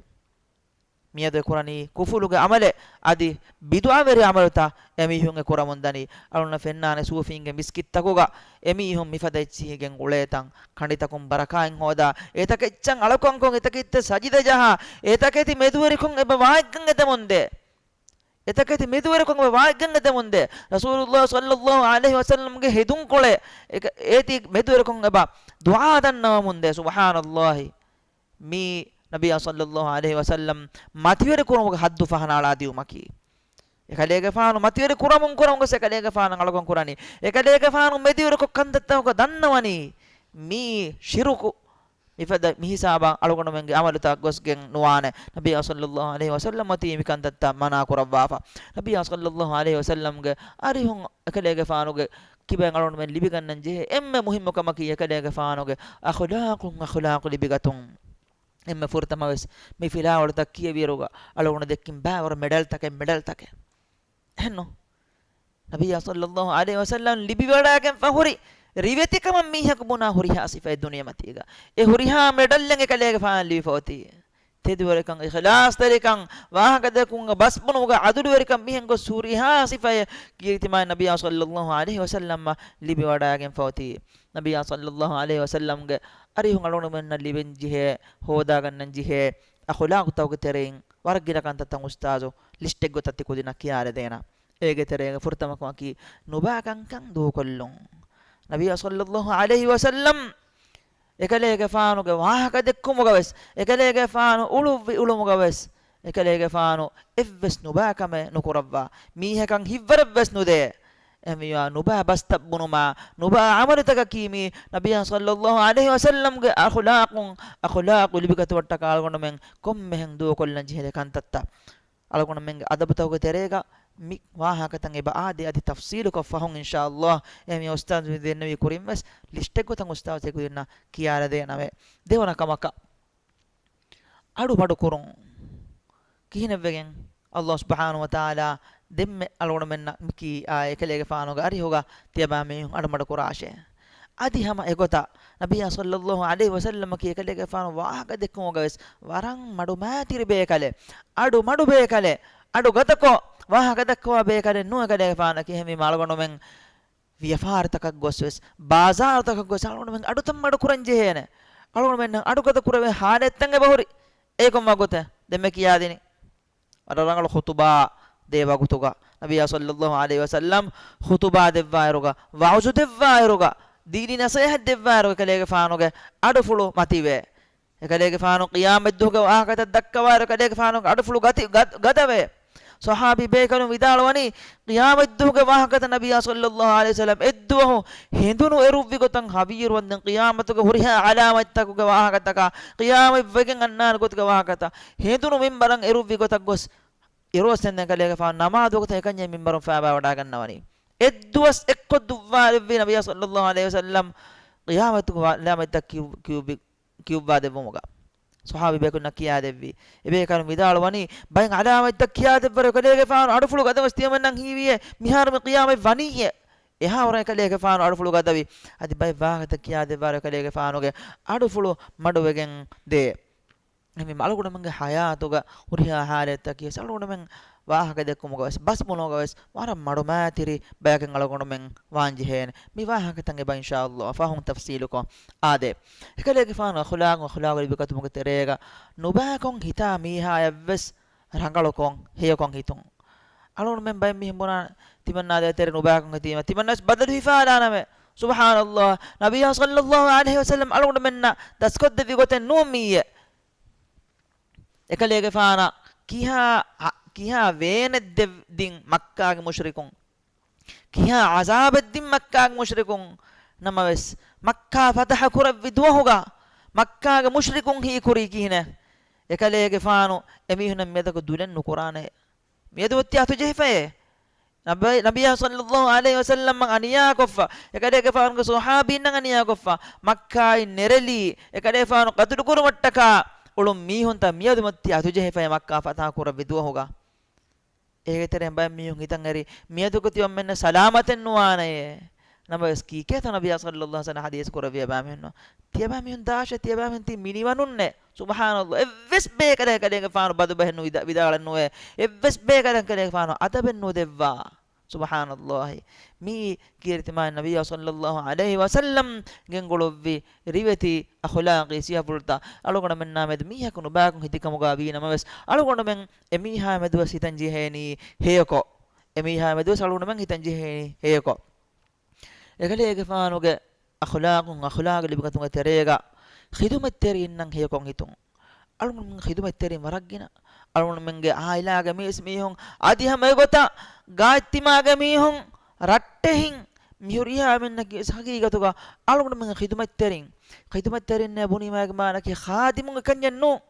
މިއަދު އެ ކުރަނީ ކުފުރުގެ ޢަމަލެއް، އަދި ބިދުޢަވެރި ޢަމަލުތައް އެމީހުން އެ ކުރަމުންދަނީ. އަޅުގަނޑަށް ފެންނާނެ ސޫފީންގެ މިސްކިތްތަކުގަ އެމީހުން މިފަދަ އެއްޗިހި ގެންގުޅޭތަން، ކަނޑިތަކުން ބަރަކާތް ހޯދާ، އެތަކެއްޗަށް އަޅުކަންކޮށް، އެތަކެއްޗަށް ސަޖިދަ ޖަހާ، އެތަކެތި މެދުވެރިކޮށް އެބަ ވާތްގަން އެދެމުންދޭ. އެތަކެތި މެދުވެރިކޮށް އެބަ ވާތްގަން އެދެމުންދޭ. ރަސޫލުﷲ ޞައްލައްލާހު ޢަލައިހި ވަސައްލަމްގެ ހެދުންކޮޅެއް، އެކަ-، އޭތި މެދުވެރިކޮށް އެބަ ދުޢާ ދަންނަވަމުންދޭ. ސުބްޙާނައްލާހި. މީ ނަބިއްޔާ ޞައްލައްލާހު ޢަލައިހި ވަސައްލަމް މަތިވެރިކުރުމުގެ ޙައްދު ފަހަނައަޅާ ދިއުމަކީ. އެކަލޭގެފާނު މަތިވެރި ކުރަމުން ކުރަމުން ގޮސް އެކަލޭގެފާނަށް އަޅުކަން ކުރަނީ. އެކަލޭގެފާނު މެދުވެރިކޮށް ކަންތައްތަކުގަ ދަންނަވަނީ މީ ޝިރުކު. މިފަދަ މިހިސާބަށް އަޅުގަނޑުމެންގެ ޢަމަލުތައް ގޮސްގެން ނުވާނެ. ނަބިއްޔާ ޞައްލައްލާހު ޢަލައިހި ވަސައްލަމް އޮތީ މިކަންތައްތައް މަނާ ކުރައްވާފަ. ނަބިއްޔާ ޞައްލައްލާހު ޢަލައިހި ވަސައްލަމްގެ އަރިހުން އެކަލޭގެފާނުގެ ކިބައިން އަޅުގަނޑުމެން ލިބިގަންނަން ޖެހޭ އެންމެ މުހިއްމު ކަމަކީ އެކަލޭގެފާނުގެ އަޚުލާޤުން އަޚުލާޤު ލިބިގަތުން. އެންމެ ފުރަތަމަވެސް މި ފިލާވަޅުތައް ކިޔެވިއިރުގަ އަޅުގަނޑު ދެއްކިން ބައިވަރު މެޑަލްތަކެއް، މެޑަލްތަކެއް. އެހެންނު؟ ނަބިއްޔާ ޞައްލައްލާހު ޢަލައިހި ވަސައްލަމް ލިބިވަޑައިގެންފަ ހުރި ރިވެތިކަމަށް މީހަކު ބުނާ ހުރިހާ ސިފައެއް ދުނިޔެމަތީގަ. އެ ހުރިހާ މެޑަލްއެއް އެކަލޭގެފާނަށް ލިބިފަ އޮތީ. ތެދުވެރިކަން، އިޚްލާޞްތެރިކަން، ވާހަކަދެއްކުމުގަ ބަސްބުނުމުގަ ޢަދުލުވެރިކަން މިހެން ގޮސް ހުރިހާ ސިފައެއް ކީރިތި މާތް ނަބިއްޔާ ޞައްލައްލާހު ޢަލައިހި ވަސައްލަމަށް ލިބިވަޑައިގެންފަ އޮތީ. ނަބިއްޔާ ޞައްލައްލާހު ޢަލައިހި ވަސައްލަމްގެ އަރިހުން އަޅުގަނޑުމެންނަށް ލިބެން ޖެހޭ، ހޯދާގަންނަން ޖެހޭ އަޚުލާޤުތަކުގެ ތެރެއިން ވަރަށް ގިނަ ކަންތައްތައް އުސްތާޛު ލިސްޓެއްގަ ތައްތި ކުދިންނަށް ކިޔާލަދޭނަން. އޭގެ ތެރޭގަ ފުރަތަމަ ކަމަކީ ނުބާކަންކަން ދޫކޮށްލުން. ނަބިއްޔާ ޞައްލައްލާހު ޢަލައިހި ވަސައްލަމް އެކަލޭގެފާނުގެ ވާހަކަ ދެއްކުމުގަވެސް، އެކަލޭގެފާނު އުޅުއްވި އުޅުމުގަވެސް، އެކަލޭގެފާނު އެއްވެސް ނުބާކަމެއް ނުކުރައްވާ، މީހަކަށް ހިތްވަރެއްވެސް ނުދޭ. އެހެންވީމާ ނުބާ ބަސްތައް ބުނުމާ، ނުބާ ޢަމަލުތަކަކީ މީ ނަބިއްޔާ ޞައްލައްލާހު ޢަލައިހި ވަސައްލަމްގެ އަޚުލާޤުން، އަޚުލާޤު ލިބިގަތުމަށްޓަކާ އަޅުގަނޑުމެން ކޮންމެހެން ދޫކޮށްލަން ޖެހޭ ކަންތައްތައް. އަޅުގަނޑުމެންގެ އަދަބުތަކުގެ ތެރޭގަ މި ވާހަކަތައް އެބަ އާދޭ އަދި ތަފްޞީލުކޮށް ފަހުން އިންޝާﷲ. އެހެންވީމާ އުސްތާޛު މި ދެންނެވި ކުރިންވެސް ލިސްޓެއްގޮތަށް އުސްތާޛު ތެކުދިންނަށް ކިޔާލަދޭނަމޭ. ދެވަނަ ކަމަކަށް އަޑު މަޑު ކުރުން. ކިހިނެއްވެގެން؟ ﷲ ސުބްޙާނަހޫ ވަތަޢާލާ ދެންމެ އަޅުގަނޑުމެންނަށް މިކީ އާ އެކަލޭގެފާނުގެ އަރިހުގަ ތިޔަބާ މީހުން އަޑު މަޑު ކުރާށޭ. އަދި ހަމަ އެގޮތަށް ނަބިއްޔާ ޞައްލައްލާހު ޢަލައިހި ވަސައްލަމަކީ އެކަލޭގެފާނު ވާހަކަ ދެއްކުމުގަވެސް ވަރަށް މަޑުމައިތިރި ބޭކަލެއް، އަޑު މަޑު ބޭކަލެއް، އަޑު ގަދަކޮށް ވާހަކަ ދައްކަވާ ބޭކަލެއް ނޫން އެކަލޭގެފާނަކީ. އެހެންވީމާ އަޅުގަނޑުމެން ވިޔަފާރިތަކަށް ގޮސްވެސް، ބާޒާރުތަކަށް ގޮސް އަޅުގަނޑުމެން އަޑުތައް މަޑު ކުރަން ޖެހޭނެ. އަޅުގަނޑުމެންނަށް އަޑު ގަދަ ކުރެވޭ ޙާލަތްތައް އެބަހުރި. އޭ ކޮން ވަގުތެއް؟ ދެންމެ ކިޔާދިނީ. ވަރަށް ރަނގަޅު ޚުތުބާ ދޭ ވަގުތުގަ، ނަބިއްޔާ ޞައްލައްލާހު ޢަލައިހި ވަސައްލަމް ޚުތުބާ ދެއްވާއިރުގަ، ވަޢުޒު ދެއްވާއިރުގަ، ދީނީ ނަޞޭޙަތް ދެއްވާއިރުގަ އެކަލޭގެފާނުގެ އަޑުފުޅު މަތިވޭ. އެކަލޭގެފާނު ޤިޔާމަތްދުވަހުގެ ވާހަކަތައް ދައްކަވާއިރު އެކަލޭގެފާނުގެ އަޑުފުޅު ގަތި-، ގަ-، ގަދަވޭ. ޞަޙާބީ ބޭކަލުން ވިދާޅުވަނީ، ޤިޔާމަތްދުވަހުގެ ވާހަކަތައް ނަބިއްޔާ ޞައްލައްލާހު ޢަލައިހި ވަސައްލަމް އެއްދުވަހު ހެނދުނު އެރުއްވި ގޮތަށް ހަވީރުވަންދެން ޤިޔާމަތުގެ ހުރިހާ ޢަލާމަތްތަކުގެ ވާހަކަތަކާ، ޤިޔާމަތް ވެގެން އަންނާނެ ގޮތުގެ ވާހަކަތައް ހެނދުނު މިންބަރަށް އެރުއްވި ގޮތަށް ގޮސް، އިރުއޮއްސެންދެން އެކަލޭގެފާނު ނަމާދު ވަގުތަށް އެކަންޏެއް މިންބަރުން ފައިބާވަޑައިގަންނަވަނީ. އެއްދުވަސް އެއްކޮށް ދުއްވާލެއްވީ ނަބިއްޔާ ޞައްލައްލާހު ޢަލައިހި ވަސައްލަމް ޤިޔާމަތުގެ ވާ-، ޢަލާމަތްތައް ކިޔު-، ކިޔުއްވި-، ކިޔުއްވާދެއްވުމުގަ. ޞަޙާބީ ބޭކަލުންނަށް ކިޔާދެއްވީ. އެބޭކަލުން ވިދާޅުވަނީ، ބައެއް ޢަލާމަތްތައް ކިޔާދެއްވާއިރު އެކަލޭގެފާނު އަޑުފުޅު ގަދަވެސް ތިޔަމެންނަށް ހީވިއޭ، މިހާރު މި ޤިޔާމަތް ވަނީއޭ. އެހާވަރުން އެކަލޭގެފާނު އަޑުފުޅު ގަދަވި. އަދި ބައެއް ވާހަކަތައް ކިޔާދެއްވާއިރު އެކަލޭގެފާނުގެ އަޑުފުޅު މަޑުވެގެން ދޭ. އެހެންވީމަ އަޅުގަނޑުމެންގެ ޙަޔާތުގަ ހުރިހާ ޙާލަތްތަކީ ވެސް އަޅުގަނޑުމެން ވާހަކަ ދެއްކުމުގަ ވެސް، ބަސް ބުނުމުގަ ވެސް ވަރަށް މަޑުމައިތިރި ބަޔަކެއް އަޅުގަނޑުމެން ވާން ޖެހޭނެ. މި ވާހަކަތައް އެބަ އިންޝާﷲ ފަހުން ތަފްޞީލުކޮށް އާދޭ. އެކަލޭގެފާނު އަޚުލާޤު، އަޚުލާޤު ލިބިގަތުމުގެ ތެރޭގަ ނުބާކޮށް ހިތާ މީހާޔަށްވެސް ރަނގަޅުކޮށް، ހެޔޮކޮށް ހިތުން. އަޅުގަނޑުމެން ބައެއް މީހުން ބުނާ ތިމަންނާ ދޭތެރެ ނުބާކޮށް ހިތީމަ ތިމަންނަސް ބަދަލު ހިފާލާނަމޭ. ސުބްޙާނަﷲ. ނަބިއްޔާ ޞައްލަﷲ ޢަލައިހި ވަސައްލަމް އަޅުގަނޑުމެންނަށް ދަސްކޮށްދެއްވި ގޮތެއް ނޫން މިއީ. އެކަލޭގެފާނަށް ކިހާ، ކިހާ ވޭނެއް ދެއް-، ދިން މައްކާގެ މުޝްރިކުން، ކިހާ ޢަޒާބެއް ދިން މައްކާގެ މުޝްރިކުން. ނަމަވެސް، މައްކާ ފަތަޙަ ކުރެއްވި ދުވަހުގަ މައްކާގެ މުޝްރިކުން ހީކުރީ ކިހިނެއް؟ އެކަލޭގެފާނު އެމީހުންނަށް މިއަދަކު ދުލެއް ނުކުރާނެ. މިއަދު އޮތީ އަތުޖެހިފައޭ. ނަބި-، ނަބިއްޔާ ޞައްލަﷲ ޢަލައިހި ވަސައްލަމަށް އަނިޔާކޮށްފަ، އެކަލޭގެފާނުގެ ޞަޙާބީންނަށް އަނިޔާކޮށްފަ، މައްކާއިން ނެރެލީ، އެކަލޭގެފާނު ޤަތުލުކުރުމަށްޓަކާ އުޅުން މީހުންތައް މިއަދު މައްތި އަތުޖެހިފައޭ މައްކާ ފަތަޙަ ކުރެއްވި ދުވަހުގަ. އޭގެ ތެރެއިން ބައެއް މީހުން ހިތަށް އެރި، މިއަދުގަ ތިމަންމެންނަށް ސަލާމަތެއް ނުވާނެޔޭ. ނަމަވެސް ކީކޭތޯ ނަބިއްޔާ ޞައްލަﷲ ޢަލައިހި ވަސައްލަމަ ޙަދީޘް ކުރެއްވި އެބައިމީހުންނަށް؟ ތިޔަބައިމީހުން ދާށޭ، ތިޔަބައިމީހުން ތީ މިނިވަނުންނޭ. ސުބްޙާނަﷲ. އެއްވެސް ބޭކަލަކަށް އެކަލޭގެފާނު ބަދުބަހެއް ނުވިދާ-، ވިދާޅެއް ނުވޭ. އެއްވެސް ބޭކަލަކަށް އެކަލޭގެފާނު އަދަބެއް ނުދެއްވާ. ސުބްޙާނަﷲ. މިއީ ކީރިތި މާތް ނަބިއްޔާ ޞައްލަﷲ ޢަލައިހި ވަސައްލަމް ގެންގުޅުއްވި ރިވެތި އަޚުލާޤީ ސިފަފުޅުތައް އަޅުގަނޑުމެންނާ މެދު މީހަކު ނުބަޔަކު ހިތިކަމުގަ ވީ ނަމަވެސް، އަޅުގަނޑުމެން އެމީހާ މެދުވެސް ހިތަން ޖެހޭނީ ހެޔޮކޮށް. އެމީހާ މެދުވެސް އަޅުގަނޑުމެން ހިތަން ޖެހޭނީ ހެޔޮކޮށް. އެކަލޭގެފާނުގެ އަޚުލާޤުން، އަޚުލާޤު ލިބިގަތުމުގެ ތެރޭގަ ޚިދުމަތްތެރިންނަށް ހެޔޮކޮށް ހިތުން. އަޅުގަނޑުމެން ޚިދުމަތްތެރިން ވަރަށް ގިނަ. އަޅުގަނޑުމެންގެ އާއިލާގެ މީސް މީހުން، އަދި ހަމަ އެގޮތަށް ގާތްތިމާގެ މީހުން، ރައްޓެހިން، މިހުރިހާ މެންނަކީ ހަގީގަތުގަ އަޅުގަނޑުމެންގެ ޚިދުމަތްތެރިން. ޚިދުމަތްތެރިންނޭ ބުނީމާގެ މާނައަކީ ޚާދިމުން އެކަންޏެއް ނޫން.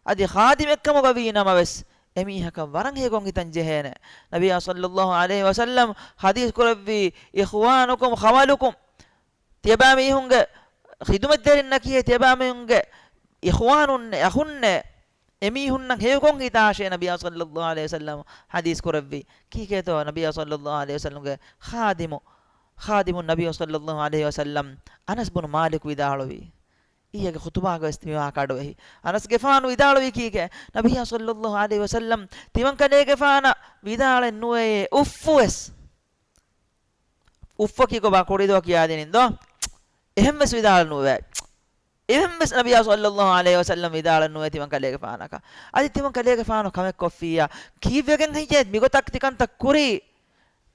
އަދި ޚާދިމެއްކަމުގަ ވީ ނަމަވެސް، އެމީހަކަށް ވަރަށް ހެޔޮކޮށް ހިތަން ޖެހޭނެ. ނަބިއްޔާ ޞައްލަﷲ ޢަލައިހި ވަސައްލަމް ޙަދީޘް ކުރެއްވީ، "إخوانكم خولكم." ތިޔަބައިމީހުންގެ ޚިދުމަތްތެރިންނަކީ، ތިޔަބައިމީހުންގެ އިޚްވާނުންނޭ، އަޚުންނޭ، އެމީހުންނަށް ހެޔޮކޮށް ހިތާށޭ ނަބިއްޔާ ޞައްލަﷲ ޢަލައިހި ވަސައްލަމް ޙަދީޘް ކުރެއްވީ. ކީކޭތޯ ނަބިއްޔާ ޞައްލަﷲ ޢަލައިހި ވަސައްލަމްގެ ޚާދިމު، ޚާދިމު ނަބިއްޔާ ޞައްލަﷲ ޢަލައިހި ވަސައްލަމް އަނަސް ބުނު މާލިކު ވިދާޅުވީ. އިއްޔެގެ ޚުޠުބާގަވެސް މިވާ ކަޑުވެހި. އަނަސްގެފާނު ވިދާޅުވީ ކީކޭ؟ ނަބިއްޔާ ޞައްލަﷲ ޢަލައިހި ވަސައްލަމް ތިމަންކަލޭގެފާނަށް ވިދާޅެއް ނުވެޔޭ އުއްފުވެސް. އުއްފަކީ ކޮބާ ކުރީދޯ ކިޔާދިނިން ދޯ؟ އެހެންވެސް ވިދާޅެއް ނުވެ. އެހެންވެސް ނަބިއްޔާ ޞައްލަﷲ ޢަލައިހި ވަސައްލަމް ވިދާޅެއް ނުވެ ތިމަންކަލޭގެފާނަކަށް. އަދި ތިމަންކަލޭގެފާނު ކަމެއް ކޮށްފިއްޔާ، ކީއްވެގެން ހެއްޔޭ މިގޮތަށް ތިކަންތައް ކުރީ؟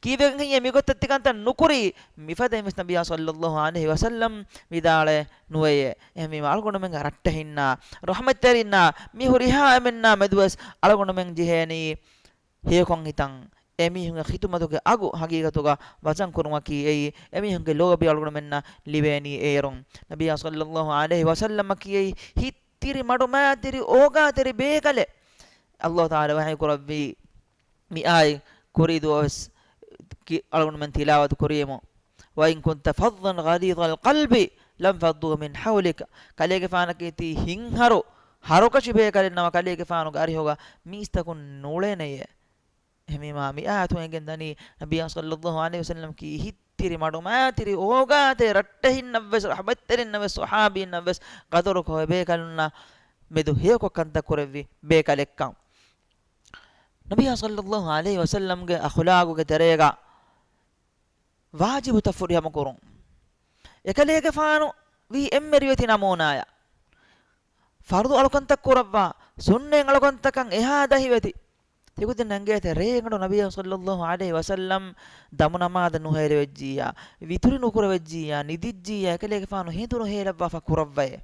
ކީއްވެގެން ހެއްޔޭ މިގޮތަށް ތިކަންތައް ނުކުރީ؟ މިފަދައިންވެސް ނަބިއްޔާ ޞައްލަﷲ ޢަލައިހި ވަސައްލަމް ވިދާޅެއް ނުވެޔޭ. އެހެންވީމަ އަޅުގަނޑުމެންގެ ރައްޓެހިންނާ، ރަޙްމަތްތެރިންނާ، މި ހުރިހާ އެމެންނާ މެދުވެސް އަޅުގަނޑުމެން ޖެހޭނީ ހެޔޮކޮށް ހިތަން. އެމީހުންގެ ޚިދުމަތުގެ އަގު ހަގީގަތުގަ ވަޒަން ކުރުމަކީ އެއީ، އެމީހުންގެ ލޯބި އަޅުގަނޑުމެންނަށް ލިބޭނީ އޭރުން. ނަބިއްޔާ ޞައްލަﷲ ޢަލައިހި ވަސައްލަމަކީ އެއީ ހިތްތިރި މަޑުމައިތިރި އޯގާތެރި ބޭކަލެއް. ﷲ ތަޢާލާ ވަޙީ ކުރެއްވީ މި އާޔަތް ކުރީ ދުވަސް ކި-، އަޅުގަނޑުމެން ތިލާވަތު ކުރިޔަމު. "وإن كنت فظا غليظ القلب لانفضوا من حولك." ކަލޭގެފާނަކީ ތީ ހިތްހަރު، ހަރުކަށި ބޭކަލެއް ނަމަ، ކަލޭގެފާނުގެ އަރިހުގަ މީސްތަކުން ނޫޅޭނެޔޭ. އެހެންވީމާ، މި އާޔަތުން އެނގެން ދަނީ، ނަބިއްޔާ ޞައްލަﷲ ޢަލައިހި ވަސައްލަމަކީ ހިތްތިރި މަޑުމައިތިރި އޯގާތެރި ރައްޓެހިންނަށްވެސް، ރަޙްމަތްތެރިންނަށްވެސް، ޞަޙާބީންނަށްވެސް ޤަދުރުކޮށް، އެބޭކަލުންނާ މެދު ހެޔޮކޮށް ކަންތައް ކުރެއްވި ބޭކަލެއްކަން. ނަބިއްޔާ ޞައްލަﷲ ޢަލައިހި ވަސައްލަމްގެ އަޚުލާގުގެ ތެރޭގަ ވާޖިބުތައް ފުރިހަމަކުރުން. އެކަލޭގެފާނު ވީ އެންމެ ރިވެތި ނަމޫނާއެއް. ފަރުޟު އަޅުކަންތައް ކުރައްވާ، ސުންނަތް އަޅުކަންތަކަށް އެހާ ދަހިވެތި. ތިގޮތުން އެނގޭތަ ރޭގަނޑު ނަބިއްޔާ ޞައްލަﷲ ޢަލައިހި ވަސައްލަމް ދަމު ނަމާދަށް ނުހޭލެވެއްޖިއްޔާ، ވިތުރި ނުކުރެވެއްޖިއްޔާ، ނިދިއްޖިއްޔާ، އެކަލޭގެފާނު ހެނދުނު ހޭލައްވާފަ ކުރައްވައޭ.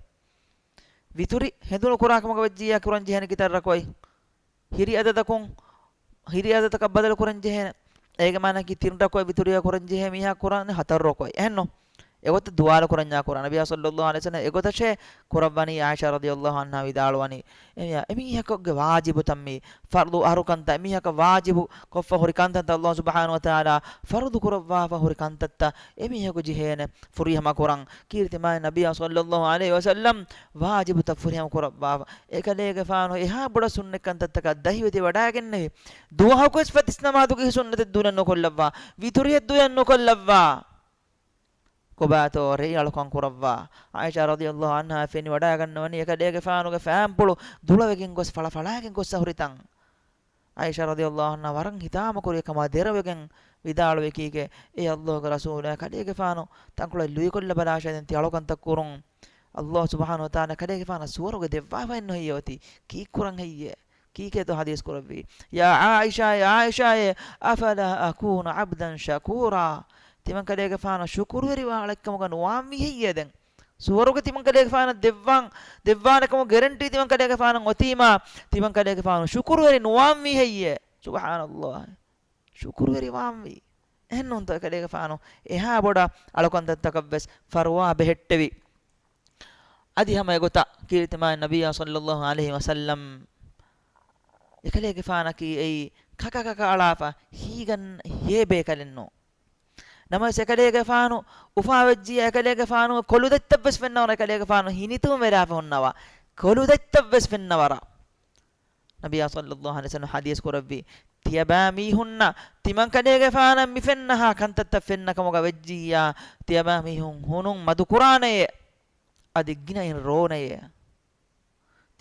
ވިތުރި ހެނދުނު ކުރާކަމަކަށް ވެއްޖިއްޔާ ކުރަން ޖެހޭނެ ކިތައް ރަކުޢަތް؟ ހިރި އަދަދަކުން، ހިރި އަދަދަކަށް ބަދަލު ކުރަން ޖެހޭނެ. އޭގެ މާނައަކީ ތިން ރަކުޢަތް ވިތުރިއަށް ކުރަން ޖެހޭ މީހާ ކުރާނެ ހަތަރު ރަކުޢަތް. އެހެންނު؟ އެގޮތަށް ދުވާލު ކުރަންޏާ ކުރާ. ނަބިއްޔާ ޞައްލަﷲ ޢަލައިހި ވަސައްލަމް އެގޮތަށޭ ކުރައްވަނީ. ޢާއިޝާ ރަޟިޔަﷲ ޢަންހާ ވިދާޅުވަނީ، އެމީހާ، އެމީހަކުގެ ވާޖިބުތައް މީ، ފަރުޟު އަހަރުކަންތައް، އެމީހަކަށް ވާޖިބު ކޮށްފަ ހުރި ކަންތައްތައް، ﷲ ސުބްޙާނަހޫ ވަތަޢާލާ ފަރުޟު ކުރައްވާފަ ހުރި ކަންތައްތައް އެމީހަކު ޖެހޭނެ ފުރިހަމަ ކުރަން. ކީރިތި މާތް ނަބިއްޔާ ޞައްލަﷲ ޢަލައިހި ވަސައްލަމް ވާޖިބުތައް ފުރިހަމަ ކުރައްވާފަ. އެކަލޭގެފާނު އެހާ ބޮޑަށް ސުންނަތް ކަންތައްތަކަށް ދަހިވެތި ވަޑައިގެންނެވި. ދުވަހަކުވެސް ފަތިސް ނަމާދުގެ ސުންނަތެއް ދުލެއް ނުކޮށްލައްވާ. ވިތުރިއެއް ދުލެއް ނުކޮށްލައްވާ. ކޮބާތޯ ރެއި އަޅުކަން ކުރައްވާ؟ ޢާއިޝާ ރަޟިޔަﷲ ޢަންހާ ފެނިވަޑައިގަންނަވަނީ އެކަލޭގެފާނުގެ ފައިންޕުޅު ދުޅަވެގެން ގޮސް ފަޅަފަޅާގެން ގޮސް އަހުރިތަން. ޢާއިޝާ ރަޟިޔަﷲ ޢަންހާ ވަރަށް ހިތާމަކުރި ކަމާ ދެރަވެގެން ވިދާޅުވި ކީކޭ، އޭ ﷲގެ ރަސޫލާ، ކަލޭގެފާނު ތަންކޮޅެއް ލުއިކޮށްލަބަލާށޭ ދެން ތި އަޅުކަންތައް ކުރުން. ﷲ ސުބްޙާނަހޫ ވަތަޢާލާ ކަލޭގެފާނަށް ސުވަރުގެ ދެއްވާފައެއްނު ހެއްޔޭ އޮތީ؟ ކީއްކުރަން ހެއްޔޭ؟ ކީކޭތޯ ޙަދީޘް ކުރެއްވީ؟ يا عائشة، އޭ ޢާއިޝާއޭ، أفلا أكون عبدا شكورا؟ ތިމަންކަލޭގެފާނު ޝުކުރުވެރިވާ އަޅެއްކަމުގަ ނުވާންވީ ހެއްޔޭ ދެން؟ ސުވަރުގެ ތިމަންކަލޭގެފާނަށް ދެއްވާން، ދެއްވާނެކަމުގެ ގެރެންޓީ ތިމަންކަލޭގެފާނަށް އޮތީމާ، ތިމަންކަލޭގެފާނު ޝުކުރުވެރި ނުވާންވީ ހެއްޔޭ؟ ސުބްޙާނައްލާހް. ޝުކުރުވެރިވާންވީ. އެހެންނޫންތޯ އެކަލޭގެފާނު އެހާ ބޮޑަށް އަޅުކަންތައްތަކަށްވެސް ފަރުވާ ބެހެއްޓެވި. އަދި ހަމަ އެގޮތަށް ކީރިތިމާ ނަބިއްޔާ ޞައްލައްލާހު ޢަލައިހި ވަސައްލަމް އެކަލޭގެފާނަކީ އެއީ ކަކަކަކަށް އަޅާފަ ހީގަން ހޭ ބޭކަލެއް ނޫން. ނަމަވެސް އެކަލޭގެފާނު އުފާވެއްޖިއްޔާ އެކަލޭގެފާނު ކޮލުދަތްތައްވެސް ފެންނަވަރަށް އެކަލޭގެފާނު ހިނިތުންވެލާފަ ހުންނަވާ. ކޮލުދަތްތައްވެސް ފެންނަވަރަށް. ނަބިއްޔާ ޞައްލައްލާހު ޢަލައިހި ވަސައްލަމް ޙަދީޘް ކުރެއްވި، ތިޔަބައިމީހުންނަށް ތިމަންކަލޭގެފާނަށް މިފެންނަހާ ކަންތައްތައް ފެންނަ ކަމުގަ ވެއްޖިއްޔާ، ތިޔަބައިމީހުން ހުނުން މަދުކުރާނެޔޭ. އަދި ގިނައިން ރޯނެޔޭ.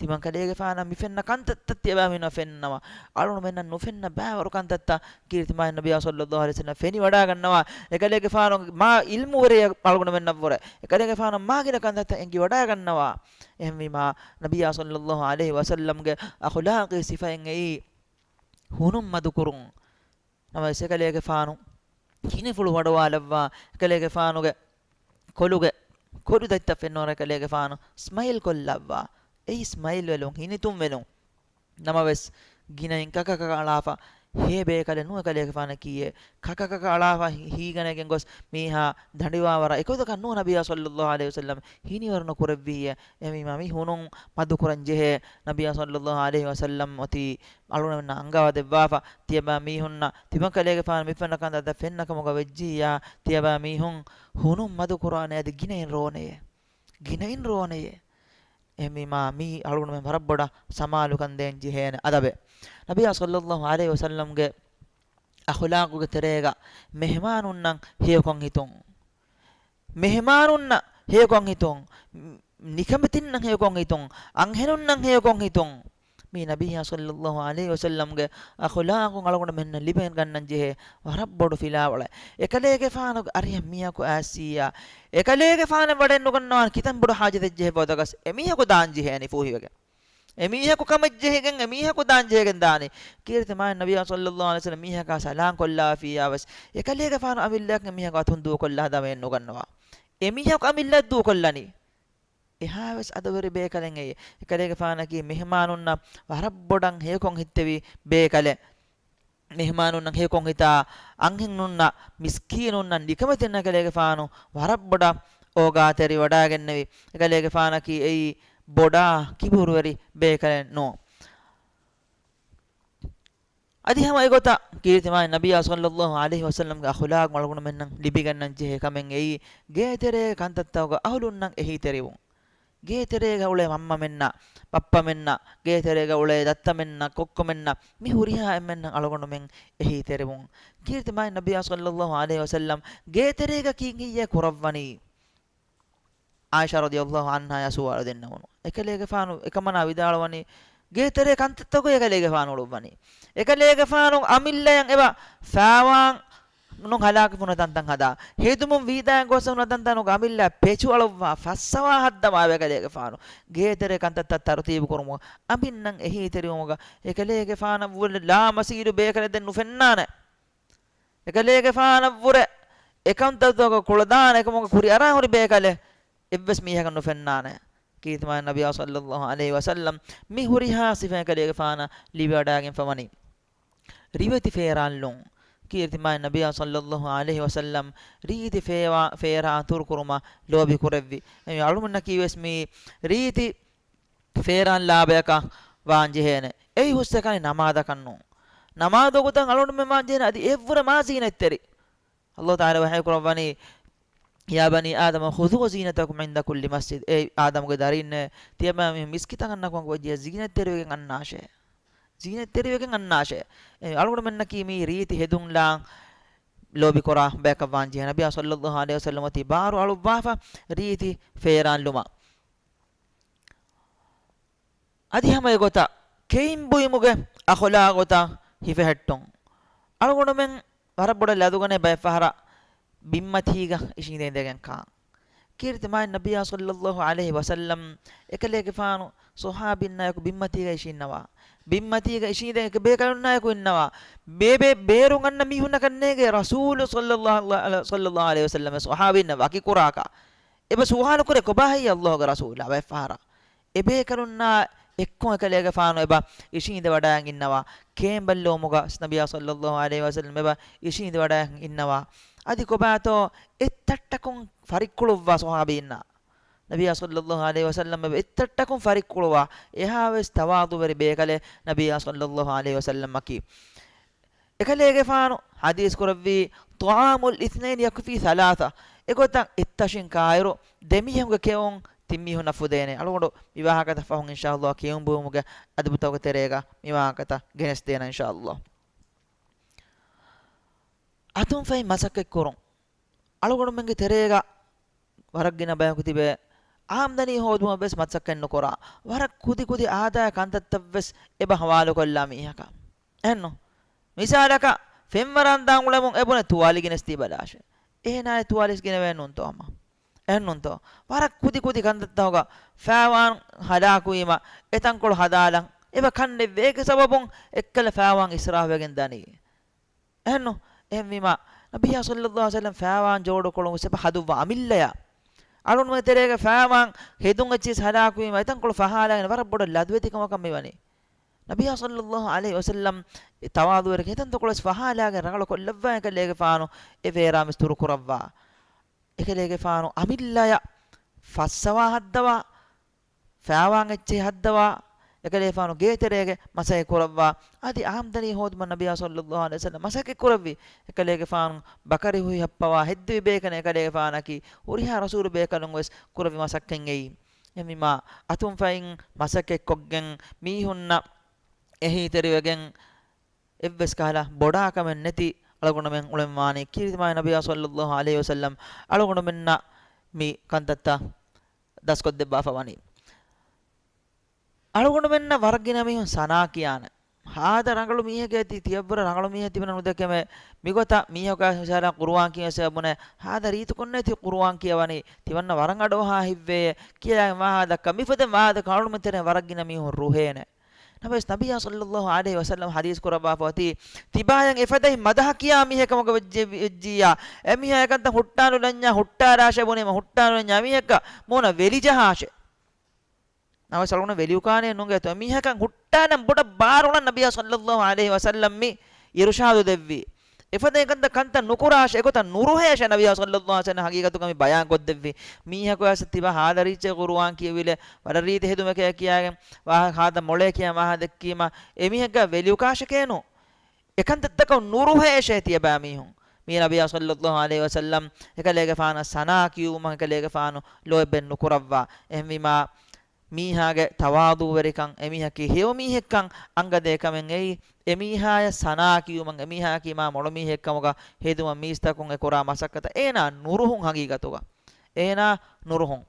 ތިމަންކަލޭގެފާނަށް މިފެންނަ ކަންތައްތައް ތިޔަބައިމީހުންނަށް ފެންނަވާ. އަޅުގަނޑުމެންނަށް ނުފެންނަ ބައިވަރު ކަންތައްތައް ކީރިތިމާ ނަބިއްޔާ ޞައްލައްލާހު ޢަލައިހި ވަސައްލަމް ފެނިވަޑައިގަންނަވާ. އެކަލޭގެފާނު މާ ޢިލްމުވެރިއެއް އަޅުގަނޑުމެންނަށްވުރެ. އެކަލޭގެފާނު މާ ގިނަ ކަންތައްތައް އެނގިވަޑައިގަންނަވާ. އެހެންވީމާ، ނަބިއްޔާ ޞައްލައްލާހު ޢަލައިހި ވަސައްލަމްގެ އަޚުލާޤީ ސިފައިން އެއީ ހުނުން މަދުކުރުން. ނަމަވެސް އެކަލޭގެފާނު ހިނިފުޅު ވަޑުވާލައްވާ، އެކަލޭގެފާނުގެ ކޮލުގެ ކޮލުދަތްތައް ފެންނަވަރަށް އެކަލޭގެފާނު ސްމައިލް ކޮށްލައްވާ. އެއީ ސްމައިލް ވެލުން، ހިނިތުންވެލުން. ނަމަވެސް ގިނައިން ކަކަކަކަށް އަޅާފަ ހޭ ބޭކަލެއް ނޫން އެކަލޭގެފާނަކީ. ކަކަކަކަށް އަޅާފަ ހީގަނެގެން ގޮސް މީހާ ދަނޑިވާވަރަށް އެކަމަކު ނޫން ނަބިއްޔާ ޞައްލައްލާހު ޢަލައިހި ވަސައްލަމް ހިނިވަރު ނުކުރެއްވިއްޔޭ. އެހެންވީމާ މި ހުނުން މަދުކުރަން ޖެހޭ. ނަބިއްޔާ ޞައްލައްލާހު ޢަލައިހި ވަސައްލަމް އޮތީ އަޅުގަނޑުމެންނަށް އަންގަވާ ދެއްވާފަ، ތިޔަބައިމީހުންނަށް ތިމަންކަލޭގެފާނު މިފެންނަ ކަންތައްތައް ފެންނަ ކަމުގަ ވެއްޖިއްޔާ، ތިޔަބައިމީހުން ހުނުން މަދުކުރާނެ އަދި ގިނައިން ރޯނެޔޭ. ގިނައިން ރޯނެޔޭ. އެހެންވީމާ މީ އަޅުގަނޑުމެން ވަރަށް ބޮޑަށް ސަމާލުކަން ދޭން ޖެހޭނެ އަދަބެއް. ނަބިއްޔާ ޞައްލައްލާހު ޢަލައިހި ވަސައްލަމްގެ އަޚުލާޤުގެ ތެރޭގަ މެހެމާނުންނަށް ހެޔޮކޮށް ހިތުން. މެހެމާނުންނަށް ހެޔޮކޮށް ހިތުން. ނިކަމެތިންނަށް ހެޔޮކޮށް ހިތުން. އަންހެނުންނަށް ހެޔޮކޮށް ހިތުން. މީ ނަބިއްޔާ ޞައްލައްލާހު ޢަލައިހި ވަސައްލަމްގެ އަޚުލާޤު އަޅުގަނޑުމެންނަށް ލިބިގަންނަން ޖެހޭ ވަރަށް ބޮޑު ފިލާވަޅެއް. އެކަލޭގެފާނުގެ އަރިހަށް މީހަކު އައިސްއިއްޔާ، އެކަލޭގެފާނަށް ވަޑައެއްނުގަންނަވާނެ ކިތަން ބޮޑު ހާޖަތެއް ޖެހެއްވާ ގޮތަކަސް އެމީހަކު ދާން ޖެހޭނީ ފޫހިވެގެން. އެމީހަކު ކަމެއް ޖެހިގެން އެމީހަކު ދާން ޖެހިގެން ދާނީ. ކީރިތި މާތް ނަބިއްޔާ ޞައްލައްލާހު ޢަލައިހި ވަސައްލަމް މީހަކާ ސަލާން ކޮށްލާފިއްޔާވެސް، އެކަލޭގެފާނު އަމިއްލައަކަށް އެމީހަކު އަތުން ދޫކޮށްލާ ހަދާ ވަޑައެއްނުގަންނަވާ. އެމީހަކު އަމިއްލައަށް ދޫކޮށްލަނީ. އެހާވެސް އަދަބުވެރި ބޭކަލެއް އެއީ. އެކަލޭގެފާނަކީ މެހެމާނުންނަށް ވަރަށް ބޮޑަށް ހެޔޮކޮށް ހިތެވި ބޭކަލެއް. މެހެމާނުންނަށް ހެޔޮކޮށް ހިތާ، އަންހެނުންނަށް، މިސްކީނުންނަށް، ނިކަމެތިންނަށް އެކަލޭގެފާނު ވަރަށް ބޮޑަށް އޯގާތެރިވަޑައިގެންނެވި. އެކަލޭގެފާނަކީ އެއީ ބޮޑާ ކިބުރުވެރި ބޭކަލެއް ނޫން. އަދި ހަމަ އެގޮތަށް ކީރިތި މާތް ނަބިއްޔާ ޞައްލައްލާހު ޢަލައިހި ވަސައްލަމްގެ އަޚުލާޤު އަޅުގަނޑުމެންނަށް ލިބިގަންނަން ޖެހޭ ކަމެއް އެއީ، ގޭތެރޭގެ ކަންތައްތަކުގަ އަހުލުންނަށް އެހީތެރިވުން. ގޭތެރޭގަ އުޅޭ މަންމަމެންނަށް، ބައްޕަމެންނަށް، ގޭތެރޭގަ އުޅޭ ދައްތަމެންނަށް، ކޮއްކޮމެންނަށް، މި ހުރިހާ އެންމެންނަށް އަޅުގަނޑުމެން އެހީތެރިވުން. ކީރިތި މާތް ނަބިއްޔާ ޞައްލައްލާހު ޢަލައިހި ވަސައްލަމް ގޭތެރޭގަ ކީއްހެއްޔޭ ކުރައްވަނީ؟ ޢާއިޝާ ރަޟިޔައްލާހު ޢަންހާޔާ ސުވާލު ދެންނެވުނު. އެކަލޭގެފާނު އެކަމަނާ ވިދާޅުވަނީ، ގޭތެރޭ ކަންތައްތަކުގައި އެކަލޭގެފާނު އުޅުއްވަނީ. އެކަލޭގެފާނު އަމިއްލަޔަށް އެބަ ފާވާން ނުހަލާކި ފުނަ ތަންތަން ހަދާ. ހެދުމުން ވީދާން ގޮސް ހުނަ ތަންތަނުގަ އަމިއްލަ ޕެޗު އަޅުއްވާ ފައްސަވާ ހައްދަވާ އެކަލޭގެފާނު. ގޭތެރޭ ކަންތައްތައް ތަރުތީބު ކުރުމުގަ އަނބިންނަށް އެހީތެރިވުމުގަ އެކަލޭގެފާނަށްވުރެ ލާމަސީލު ބޭކަލެއް ދެން ނުފެންނާނެ. އެކަލޭގެފާނަށްވުރެ އެކަންތައްތަކަށް ކުޅަދާނެ އެކަމުގަ ކުރިއަރާ ހުރި ބޭކަލެއް އެއްވެސް މީހަކަށް ނުފެންނާނެ. ކީރިތި މާތް ނަބިއްޔާ ޞައްލައްލާހު ޢަލައިހި ވަސައްލަމް މި ހުރިހާ ސިފައެއް އެކަލޭގެފާނަށް ލިބިވަޑައިގެންފަ ވަނީ. ރިވެތި ފޭރާންލުން. ކީރިތި މާތް ނަބިއްޔާ ޞައްލައްލާހު ޢަލައިހި ވަސައްލަމް ރީތި ފޭވާ، ފޭރާ އަތުރުކުރުމަށް ލޯބި ކުރެއްވި. އެ އަޅުމެންނަކީވެސް މި ރީތި ފޭރާން ލާބަޔަކަށް ވާން ޖެހޭނެ. އެއީ ހުސްއެކަނި ނަމާދަކަށް ނޫން. ނަމާދު ގޮތަށް އަޅުގަނޑުމެން ވާން ޖެހޭނެ އަދި އެއަށްވުރެ މާ ޒީނަތްތެރި. ﷲ ތަޢާލާ ވަޙީ ކުރައްވަނީ، "يا بني آدم خذوا زينتكم عند كل مسجد." އޭ އާދަމުގެ ދަރީންނޭ، ތިޔަބައިމީހުން މިސްކިތަށް އަންނަ ކަމަކު ވެއްޖިއްޔާ ޒީނަތްތެރިވެގެން އަންނާށޭ. ޒީނަތްތެރިވެގެން އަންނާށޭ. އެ އަޅުގަނޑުމެންނަކީ މި ރީތި ހެދުން ލާން ލޯބިކުރާ ބަޔަކަށް ވާން ޖެހޭ. ނަބިއްޔާ ޞައްލައްލާހު ޢަލައިހި ވަސައްލަމް އޮތީ ބާރު އަޅުއްވާފަ ރީތި ފޭރާން ލުމަށް. އަދި ހަމަ އެގޮތަށް ކެއިން ބުއިމުގެ އަޚުލާގުތައް ހިފެހެއްޓުން. އަޅުގަނޑުމެން ވަރަށް ބޮޑަށް ލަދުގަނޭ ބައެއް ފަހަރަށް ބިންމަތީގަ އިށީނދެ އިނދެގެން ކާން. ކީރިތި މާތް ނަބިއްޔާ ޞައްލައްލާހު ޢަލައިހި ވަސައްލަމް އެކަލޭގެފާނު ޞަޙާބީންނާއެކު ބިންމަތީގަ އިށީންނަވާ. ބިންމަތީގަ އިށީނދެ އެކަ ބޭކަލުންނާއެކު އިންނަވާ. ބޭބޭ ބޭރުން އަންނަ މީހުންނަކަށް ނޭގޭ ރަސޫލު ޞައްލައްލާހު ޢަލައިހި ވަސައްލަމަ ވެސް ވަހާވި އިންނަ ވަކި ކުރާކަށް. އެބަ ސުވާލު ކުރޭ ކޮބާހޭ ﷲގެ ރަސޫލާ ބައެއްފަހަރަށް. އެބޭކަލުންނާ އެއްކޮށް އެކަލޭގެފާނު އެބަ އިށީނދެ ވަޑައިގެން އިންނަވާ. ކޭނބައްލަވުމުގަ ނަބިއްޔާ ޞައްލައްލާހު ޢަލައިހި ވަސައްލަމް އެބަ އިށީނދެ ވަޑައިގެން އިންނަވާ. އަދި ކޮބާތޯ އެއްތައްޓަކުން ފަރިއްކުޅުއްވާ ޞަޙާބީންނާ. ނަބިއްޔާ ޞައްލައްލާހު ޢަލައިހި ވަސައްލަމް އެއްތައްޓަކުން ފަރިއްކުޅުވާ، އެހާވެސް ތަވާޟުވެރި ބޭކަލެއް ނަބިއްޔާ ޞައްލައްލާހު ޢަލައިހި ވަސައްލަމްއަކީ. އެކަލޭގެފާނު ޙަދީޘް ކުރެއްވީ، "طعام الاثنين يكفي ثلاثة." އެގޮތަށް އެއްތަށިން ކާއިރު ދެމީހުންގެ ކެއުން ތިންމީހުންނަށް ފުދޭނެ. އަޅުގަނޑު މި ވާހަކަތައް ފަހުން އިންޝާﷲ ކެއުން ބުއުމުގެ އަދަބުތަކުގެ ތެރޭގަ މި ވާހަކަތައް ގެނެސްދޭނަން އިންޝާﷲ. އަތުން ފައި މަސައްކަތް ކުރުން. އަޅުގަނޑުމެންގެ ތެރޭގަ ވަރަށް ގިނަ ބަޔަކު ތިބޭ، އާމްދަނީ ހޯދުމަށް ވެސް މަސައްކަތް ނުކުރާ، ވަރަށް ކުދި ކުދި އާދައިގެ ކަންތައްތައް ވެސް އެބަ ހަވާލުކޮށްލާ މީހަކަށް. އެހެންނު؟ މިސާލަކަށް، ފެންވަރަން ދާން އުޅެމުން އެބުނެ ތުވާލި ގެނެސްދީ ބަލާށޭ. އޭނާއަށް ތުވާލި ވެސް ގެނެވޭނެ ނޫންތޯ ހަމަ؟ އެހެންނޫންތޯ؟ ވަރަށް ކުދި ކުދި ކަންތައްތަކުގަ ފައިވާން ހަލާކުވީމަ، އެތަންކޮޅު ހަދާލަން އެބަ ކަންނެއްވޭ. އޭގެ ސަބަބުން އެއްކަލަ ފައިވާން އިސްރާފްވެގެން ދަނީ. އެހެންނު؟ އެހެންވީމަ، ނަބިއްޔާ ޞައްލައްލާހު ޢަލައިހި ވަސައްލަމް ފައިވާން ޖޯޑުކޮޅުން ވެސް އެބަ ހަދުއްވާ އަމިއްލަޔަށް. އަޅުގަނޑުމެން ތެރޭގެ ފައިވާން ހެދުން އެއްޗިސް ހަލާކުވީމަ، އެތަންކޮޅު ފަހާލައިގެން ވަރަށް ބޮޑަށް ލަދުވެތިކަމަކަށް މިވަނީ. ނަބިއްޔާ ޞައްލައްލާހު ޢަލައިހި ވަސައްލަމް ތަވާޟުވެރިކަން އެތަންތަކޮޅު ވެސް ފަހާލައިގެން ރަނގަޅު ކޮށްލައްވާ އެކަލޭގެފާނު އެ ވޭރާ މިސް ދުރުކުރައްވާ. އެކަލޭގެފާނު އަމިއްލަޔަށް ފައްސަވާ ހައްދަވާ، ފައިވާން އެއްޗެހި ހައްދަވާ، އެކަލޭގެފާނު ގޭތެރޭގެ މަސައްކަތް ކުރައްވާ، އަދި އާމްދަނީ ހޯދުމަށް ނަބިއްޔާ ޞައްލައްލާހު ޢަލައިހި ވަސައްލަމް މަސައްކަތް ކުރެއްވި. އެކަލޭގެފާނު ބަކަރި ހުއި ހައްޕަވާ ހެއްދެވި ބޭކަލެއް އެކަލޭގެފާނަކީ ހުރިހާ ރަސޫލު ބޭކަލުން ވެސް ކުރެއްވި މަސައްކަތް އެއީ. އެހެންވީމާ، އަތުން ފައިން މަސައްކަތްކޮށްގެން މީހުންނަށް އެހީތެރިވެގެން އެއްވެސް ކަހަލަ ބޮޑާކަމެއް ނެތި އަޅުގަނޑުމެން އުޅެންވާނީ ކީރިތި މާތް ނަބިއްޔާ ޞައްލައްލާހު ޢަލައިހި ވަސައްލަމް އަޅުގަނޑުމެންނަށް މި ކަންތައްތައް ދަސްކޮށްދެއްވާފަ ވަނީ. އަޅުގަނޑުމެންނަށް ވަރަށް ގިނަ މީހުން ސަނާ ކިޔާނެ. ހާދަ ރަނގަޅު މީހެކޭ ތި، ތިޔަށްވުރެ ރަނގަޅު މީހެއް ތިބެން ނުދެކެމޭ. މިގޮތަށް މީހަކާ ހިސާބަށް ޤުރުއާން ކިޔަވަސް ބުނެ، ހާދަ ރީތިކޮށްނޭ ތި ޤުރުއާން ކިޔަވަނީ، ތިމަންނަ ވަރަށް އަޑުއަހާ ހިތްވޭ ކިޔާ ވާހަކަ ދައްކާ. މިފަދަ ވާހަކަ އަޅުގަނޑުމެން ތެރޭ ވަރަށް ގިނަ މީހުން ރުހޭނެ. ނަމަވެސް ނަބިއްޔާ ޞައްލައްލާހު ޢަލައިހި ވަސައްލަމް ޙަދީޘް ކުރައްވާފަ އޮތީ، ތިބާޔަށް އެފަދައިން މަދަޙަ ކިޔާ މީހެއް ކަމުގަ ވެއްޖެ-، ވެއްޖިއްޔާ، އެމީހާ އެކަންތައް ހުއްޓާނުލަންޏާ ހުއްޓާރާށޭ ބުނީމަ، ހުއްޓާނުލަންޏާ މީހަކަށް މޫނަށް ވެލި ޖަހާށޭ. ނަމަވެސް އަޅުގަނޑު ވެލިއުކާނެ ނުގޭތޯ. އެމީހަކަށް ހުއްޓާނަން ބޮޑަށް ބާރުޅަން ނަބިއްޔާ ޞައްލައްލާހު ޢަލައިހި ވަސައްލަމް މި އިރުޝާދު ދެއްވީ. އެފަދައިން ކަންތައް، ކަންތައް ނުކުރާށޭ، އެގޮތަށް ނުރުހޭށޭ ނަބިއްޔާ ޞައްލައްލާހު ޢަލައިހި ވަސައްލަމް ޙަޤީޤަތުގަ މި ބަޔާން ކޮށްދެއްވީ. މީހަކު އައިސް ތިބާ ހާދަ ރީއްޗޭ ޤުރުއާން ކިޔެވިލެ، ވަރަށް ރީތި ހެދުމެކޭ ކިޔާގެން، ވާހަ-، ހާދަ މޮޅޭ ކިޔާ ވާހަ ދެއްކީމަ، އެމީހެއްގަ ވެލިއުކާށެކޭނު. އެކަންތައްތަކަށް ނުރުހޭށޭ ތިޔަބައިމީހުން. މީ ނަބިއްޔާ ޞައްލައްލާހު ޢަލައިހި ވަސައްލަމް އެކަލޭގެފާނަށް ސަނާ ކިޔުމަށް އެކަލޭގެފާނު ލޯތްބެއް ނުކުރައްވާ. އެހެންވީމާ، މީހާގެ ތަވާޟޫވެރިކަން، އެމީހަކީ ހެޔޮ މީހެއްކަން އަންގަދޭ ކަމެއް އެއީ، އެމީހާޔަށް ސަނާ ކިޔުމަށް، އެމީހާއަކީ މާ މޮޅު މީހެއްކަމުގަ ހެދުމަށް މީސްތަކުން އެ ކުރާ މަސައްކަތަށް. އޭނާ ނުރުހުން ހަގީގަތުގަ. އޭނާ ނުރުހުން.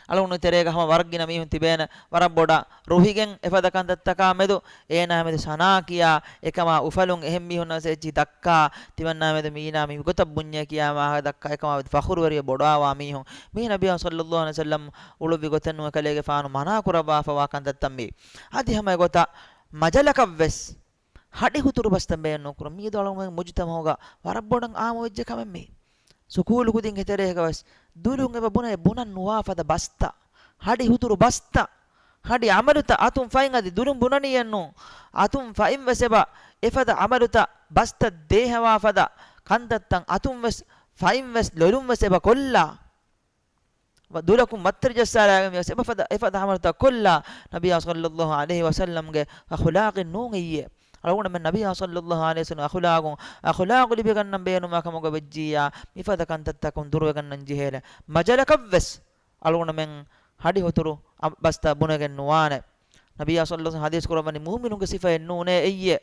އަޅުގަނޑު ތެރޭގަ ހަމަ ވަރަށް ގިނަ މީހުން ތިބޭނެ، ވަރަށް ބޮޑަށް ރުހިގެން އެފަދަ ކަންތައްތަކާ މެދު އޭނާ މެދު ސަނާ ކިޔާ، އެކަމާ އުފަލުން އެހެން މީހުންނަށް އެއްޗިހި ދައްކާ، ތިމަންނާ މެދު މީނާ މި ގޮތަށް ބުންޏޭ ކިޔާ ވާހަކަ ދައްކާ، އެކަމާ މެދު ފަޚުރުވެރިވެ ބޮޑާވާ މީހުން. މީ ނަބިއްޔާ ޞައްލައްލާހު ޢަލައިހި ވަސައްލަމް އުޅުއްވި ގޮތެއް ނޫން އެކަލޭގެފާނު މަނާ ކުރައްވާފަވާ ކަންތައްތައް މީ. އަދި ހަމަ އެގޮތަށް މަޖަލަކަށްވެސް ހަޑި ހުތުރު ބަސްތައް ބޭނުން ނުކުރުން. މިއަދު އަޅުގަނޑުމެން މުޖުތަމަޢުގަ ވަރަށް ބޮޑަށް އާއްމުވެއްޖެ ކަމެއް މީ. ސުކޫލު ކުދިންގެ ތެރޭގަވެސް ދުލުން އެބަ ބުނޭ ބުނަން ނުވާ ފަދަ ބަސްތައް، ހަޑި ހުތުރު ބަސްތައް، ހަޑި އަމަލުތައް އަތުން ފައިން އަދި ދުލުން ބުނަނީއެއްނޫން. އަތުން ފައިން ވެސް އެބަ އެފަދަ އަމަލުތައް ބަސްތައް ދޭހަވާ ފަދަ ކަންތައްތައް އަތުން ވެސް ފައިން ވެސް ލޮލުން ވެސް އެބަ ކޮށްލާ. ދުލަކުން މައްތަރި ޖައްސާލާގެން ވިޔަސް އެބަ ފަދަ، އެފަދަ ހަމަލުތައް ކޮށްލާ. ނަބިއްޔާ ޞައްލައްލާހު ޢަލައިހި ވަސައްލަމްގެ އަޚުލާޤެއް ނޫން އެއްޔޭ. އަޅުގަނޑުމެން ނަބިއްޔާ ޞައްލައްލާހު ޢަލައިހި ވަސައްލަމް އަޚުލާޤު، އަޚުލާޤު ލިބިގަންނަން ބޭނުންވާ ކަމުގަ ވެއްޖިއްޔާ، މިފަދަ ކަންތައްތަކުން ދުރުވެގަންނަން ޖެހޭނެ. މަޖަލަކަށްވެސް އަޅުގަނޑުމެން ހަޑި ހުތުރު އަ-، ބަސްތައް ބުނެގެން ނުވާނެ. ނަބިއްޔާ ޞައްލައްލާހު ޢަލައިހި ވަސައްލަމް ޙަދީޘް ކުރައްވަނީ މުއުމިނުންގެ ސިފައެއް ނޫނޭ އެއްޔޭ.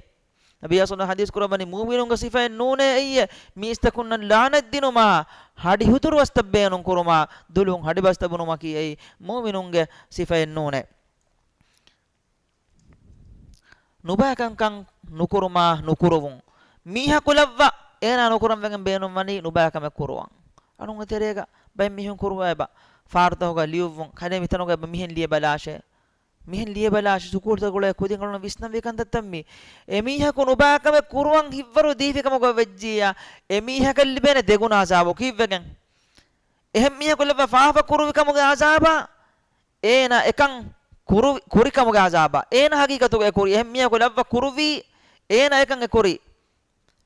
ނަބިއްޔާ ޞައްލައްލާހު ޙަދީޘް ކުރައްވަނީ މުއުމިނުންގެ ސިފައެއް ނޫނޭ އެއްޔެ، މީސްތަކުންނަށް ލާނަތް ދިނުމާ، ހަޑި ހުތުރު ބަސްތައް ބޭނުން ކުރުމާ، ދުލުން ހަޑި ބަސްތައް ބުނުމަކީ އެއީ މުއުމިނުންގެ ސިފައެއް ނޫނޭ. ނުބައިކަންކަން ނުކުރުމާ ނުކުރުވުން. މީހަކު ލައްވާ، އޭނާ ނުކުރަން ވެގެން ބޭނުން ވަނީ ނުބައިކަމެއް ކުރުވަން. އަޅުގަނޑު ތެރޭގަ ބައެއް މީހުން ކުރުވާ އެބަ ފާރުތަކުގަ ލިޔުއްވުން، ކަލޭ މިތަނުގަ އެބަ މިހެން ލިޔެ ބަލާށޭ. މިހެން ލިޔެބަލާށި، ސުކޫލްތަކުގަ ގުޅޭ ކުދިން އަޅުން ވިސްނަންވީ ކަންތައްތައް މީ. އެމީހަކު ނުބާކަމެއް ކުރުވަން ހިތްވަރު ދީފި ކަމުގަ ވެއްޖިއްޔާ، އެމީހަކަށް ލިބޭނެ ދެގުނަ އަޒާބު ކީއްވެގެން؟ އެހެން މީހަކު ލައްވާ ފާފަ ކުރުވި ކަމުގެ އަޒާބާ، އޭނާ އެކަން ކުރު-، ކުރި ކަމުގެ އަޒާބާ. އޭނާ ހަގީގަތުގަ އެ ކުރި. އެހެން މީހަކު ލައްވާ ކުރުވީ، އޭނާ އެކަން އެ ކުރި.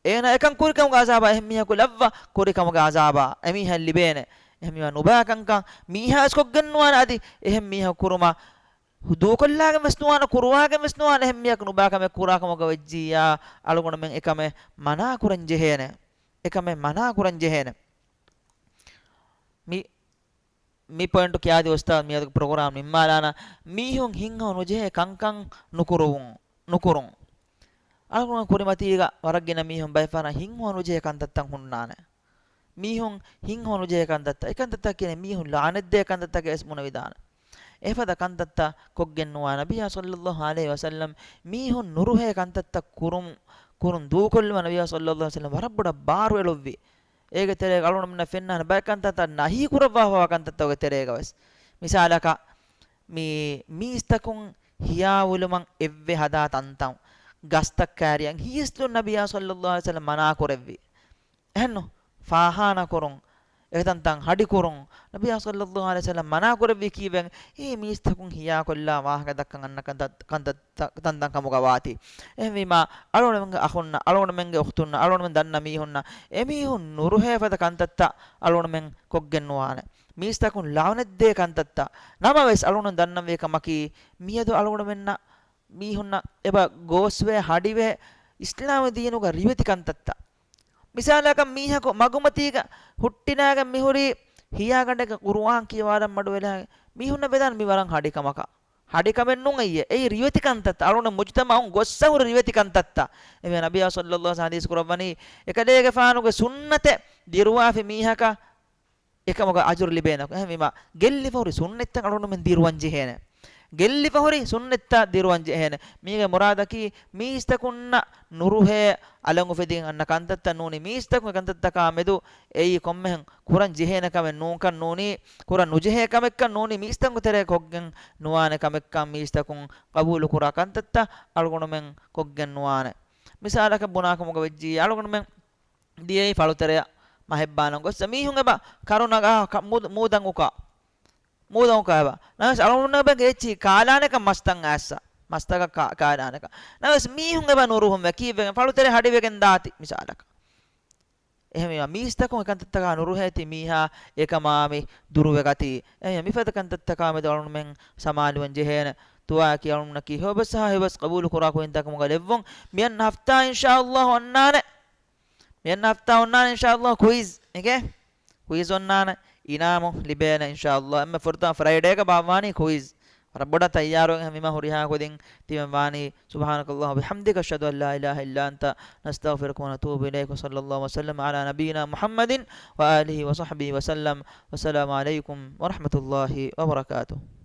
އޭނާ އެކަން ކުރި ކަމުގެ އަޒާބާ، އެހެން މީހަކު ލައްވާ ކުރި ކަމުގެ އަޒާބާ. އެމީހައަށް ލިބޭނެ. އެހެން މީހާ ނުބާ ކަންކަން މީހާ އަސްކޮށްގެން ނުވާނެ އަދި އެހެން މީހަކު ކުރުމަށް ދޫކޮށްލާގެން ވެސް ނުވާނެ، ކުރުވާގެން ވެސް ނުވާނެ. އެހެން މީހަކު ނުބާ ކަމެއް ކުރާ ކަމުގަ ވެއްޖިއްޔާ، އަޅުގަނޑުމެން އެކަމެއް މަނާ ކުރަން ޖެހޭނެ. އެކަމެއް މަނާ ކުރަން ޖެހޭނެ. މި، މި ޕޮއިންޓު ކިޔާދި އުސްތާދު މިއަދު ޕްރޮގްރާމް ނިންމާލާނަ. މީހުން ހިތްހަމަ ނުޖެހޭ ކަންކަން ނުކުރުވުން، ނުކުރުން. އަޅުގަނޑު ކުރިމަތީގަ ވަރަށް ގިނަ މީހުން ބައެއް ފަހަރަށް ހިތްހަމަ ނުޖެހޭ ކަންތައްތައް ހުންނާނެ. މީހުން ހިތްހަމަ ނުޖެހޭ ކަންތައްތައް، އެކަންތައްތައް ކިޔަނީ މީހުން ލަޢުނަތްދޭ ކަންތައްތަކެއް ވެސް ބުނެވިދާނެ. އެފަދަ ކަންތައްތައް ކޮށްގެން ނުވާ. ނަބިއްޔާ ޞައްލައްލާހު ޢަލައިހި ވަސައްލަމް މީހުން ނުރުހޭ ކަންތައްތައް ކުރުން، ކުރުން ދޫކޮށްލުމަށް ނަބިއްޔާ ޞައްލައްލާހު ޢަލައިހި ވަސައްލަމް ވަރަށް ބޮޑަށް ބާރު އެޅުއްވި. އޭގެ ތެރޭގަ އަޅުގަނޑުމެންނަށް ފެންނާނެ ބައެއް ކަންތައްތައް ނަހީ ކުރައްވާފަވާ ކަންތައްތަކުގެ ތެރޭގަ ވެސް. މިސާލަކަށް، މި މީސްތަކުން ހިޔާވުލުމަށް އެއްވެ ހަދާ ތަންތަން، ގަސްތައް ކައިރިއަށް ހިޔަސްލުން ނަބިއްޔާ ޞައްލައްލާހު ޢަލައިހި ވަސައްލަމް މަނާ ކުރެއްވި. އެހެންނު، ފާޚާނާ ކުރުން، އެތަންތަން ހަޑި ކުރުން، ނަބިއްޔާ ޞައްލައްލާހު ޢަލައިހި ވަސައްލަމް މަނާ ކުރެއްވީ ކީއްވެގެން؟ އެ މީސްތަކުން ހިޔާކޮށްލާ ވާހަކަ ދައްކަން އަންނަ ކަންތައް، ކަންތައް، ތަންތަން ކަމުގަ ވާތީ. އެހެންވީމާ، އަޅުގަނޑުމެންގެ އަޚުންނަށް، އަޅުގަނޑުމެންގެ އުޚްތުންނަށް، އަޅުގަނޑުމެން ދަންނަ މީހުންނަށް އެމީހުން ނުރުހޭ ފަދަ ކަންތައްތައް އަޅުގަނޑުމެން ކޮށްގެން ނުވާނެ. މީސްތަކުން ލަޢުނަތްދޭ ކަންތައްތައް. ނަމަވެސް، އަޅުގަނޑު ދަންނަންވީ ކަމަކީ، މިއަދު އަޅުގަނޑުމެންނަށް މީހުންނަށް އެބަ ގޯސްވެ ހަޑިވެ، އިސްލާމް ދީނުގަ ރިވެތި ކަންތައްތައް. މިސާލަކަށް، މީހަކު މަގުމަތީގަ ހުއްޓިލާގެން މިހުރީ ހިޔާގަނޑެއްގަ ޤުރުއާން ކިޔަވާލަން މަޑުވެލާ، މީހުންނަށް ވެދާނެ މި ވަރަށް ހަޑި ކަމަކަށް. ހަޑި ކަމެއް ނޫން އެއީ. އެއީ ރިވެތި ކަންތައްތައް. އަޅުގަނޑު މުޖުތަމަޢުން ގޮއްސަ ހުރި ރިވެތި ކަންތައްތައް. އެމީހުން ނަބިއްޔާ ޞައްލައްލާހު ޢަލައިހި ވަސައްލަމް ޙަދީޘް ކުރައްވަނީ، އެކަލޭގެފާނުގެ ސުންނަތެއް ދިރުވާފި މީހަކަށް އެކަމުގެ އަޖުރު ލިބޭނެ. އެހެންވީމާ، ގެއްލިފަހުރި ސުންނަތްތައް އަޅުގަނޑުމެން ދިރުވަން ޖެހޭނެ. ގެއްލިފަހުރި ސުންނަތްތައް ދިރުވަން ޖެހޭނެ. މީގެ މުރާދަކީ، މީސްތަކުންނަށް ނުރުހޭ އަލަށް އުފެދިގެން އަންނަ ކަންތައްތައް ނޫނީ. މީސްތަކުން އެ ކަންތައްތަކާ މެދު އެއީ ކޮންމެހެން ކުރަން ޖެހޭނެ ކަމެއް ނޫންކަން ނޫނީ، ކުރަން ނުޖެހޭ ކަމެއްކަން ނޫނީ، މީސްތަކުން ތެރޭ ކޮށްގެން ނުވާނެ ކަމެއްކަން، މީސްތަކުން ޤަބޫލު ކުރާ ކަންތައްތައް އަޅުގަނޑުމެން ކޮށްގެން ނުވާނެ. މިސާލަކަށް ބުނާކަމުގަ ވެއްޖިއްޔާ، އަޅުގަނޑުމެން ދިޔައީ ފަޅުތެރެއަށް މަހެއް ބާނަން ގޮއްސަ މީހުން އެބަ ކަރުނަގަ ކަ-، މޫ-، މޫދަން އުކާ. މޫދަން އުކާ އެބަ. ނަމަވެސް އަޅުގަނޑުމެން އެބަ އެއްޗިހި ކާލާނެކަން މަސްތައް އައިއްސަ. މަސްތަކަށް ކާ-، ކާލާނެކަން. ނަމަވެސް މީހުން އެބަ ނުރުހުންވެ ކީއްވެގެން؟ ފަޅުތެރެ ހަޑިވެގެން ދާތި މިސާލަކަށް. އެހެންވީމާ، މީސްތަކުން އެކަންތައްތަކާ ނުރުހޭތީ މީހާ އެކަމާ މި ދުރުވެގަތީ. އެހެންވީމާ، މިފަދަ ކަންތައްތަކާ މެދު އަޅުގަނޑުމެން ސަމާލުވަން ޖެހޭނެ. ދުޢާއަކީ އަޅުގަނޑަކީ ހެޔޮބަސް ހާ ހެޔޮބަސް ޤަބޫލު ކުރާ ކުދިންތަކުމުގަ ލެއްވުން. މިއަންނަ ހަފްތާ އިންޝާﷲ އޮންނާނެ. މިއަންނަ ހަފްތާ އޮންނާނެ އިންޝާﷲ ކުއިޒް. އެނގޭ؟ ކުއިޒް އޮންނާނެ. އިނާމު ލިބޭނެ އިންޝާﷲ. އެންމެ ފުރަތަމަ ފްރައިޑޭގަ ބާއްވާނީ ކުއިޒް. ވަރަށް ބޮޑަށް ތައްޔާރުވެގެން ހަމަ ހުރިހާ ކުދިން ތިމެން ވާނީ. سبحانك اللهم وبحمدك، أشهد أن لا إله إلا أنت، نستغفرك ونتوب إليك، وصلى الله وسلم على نبينا محمد وآله وصحبه وسلم. والسلام عليكم ورحمة الله وبركاته.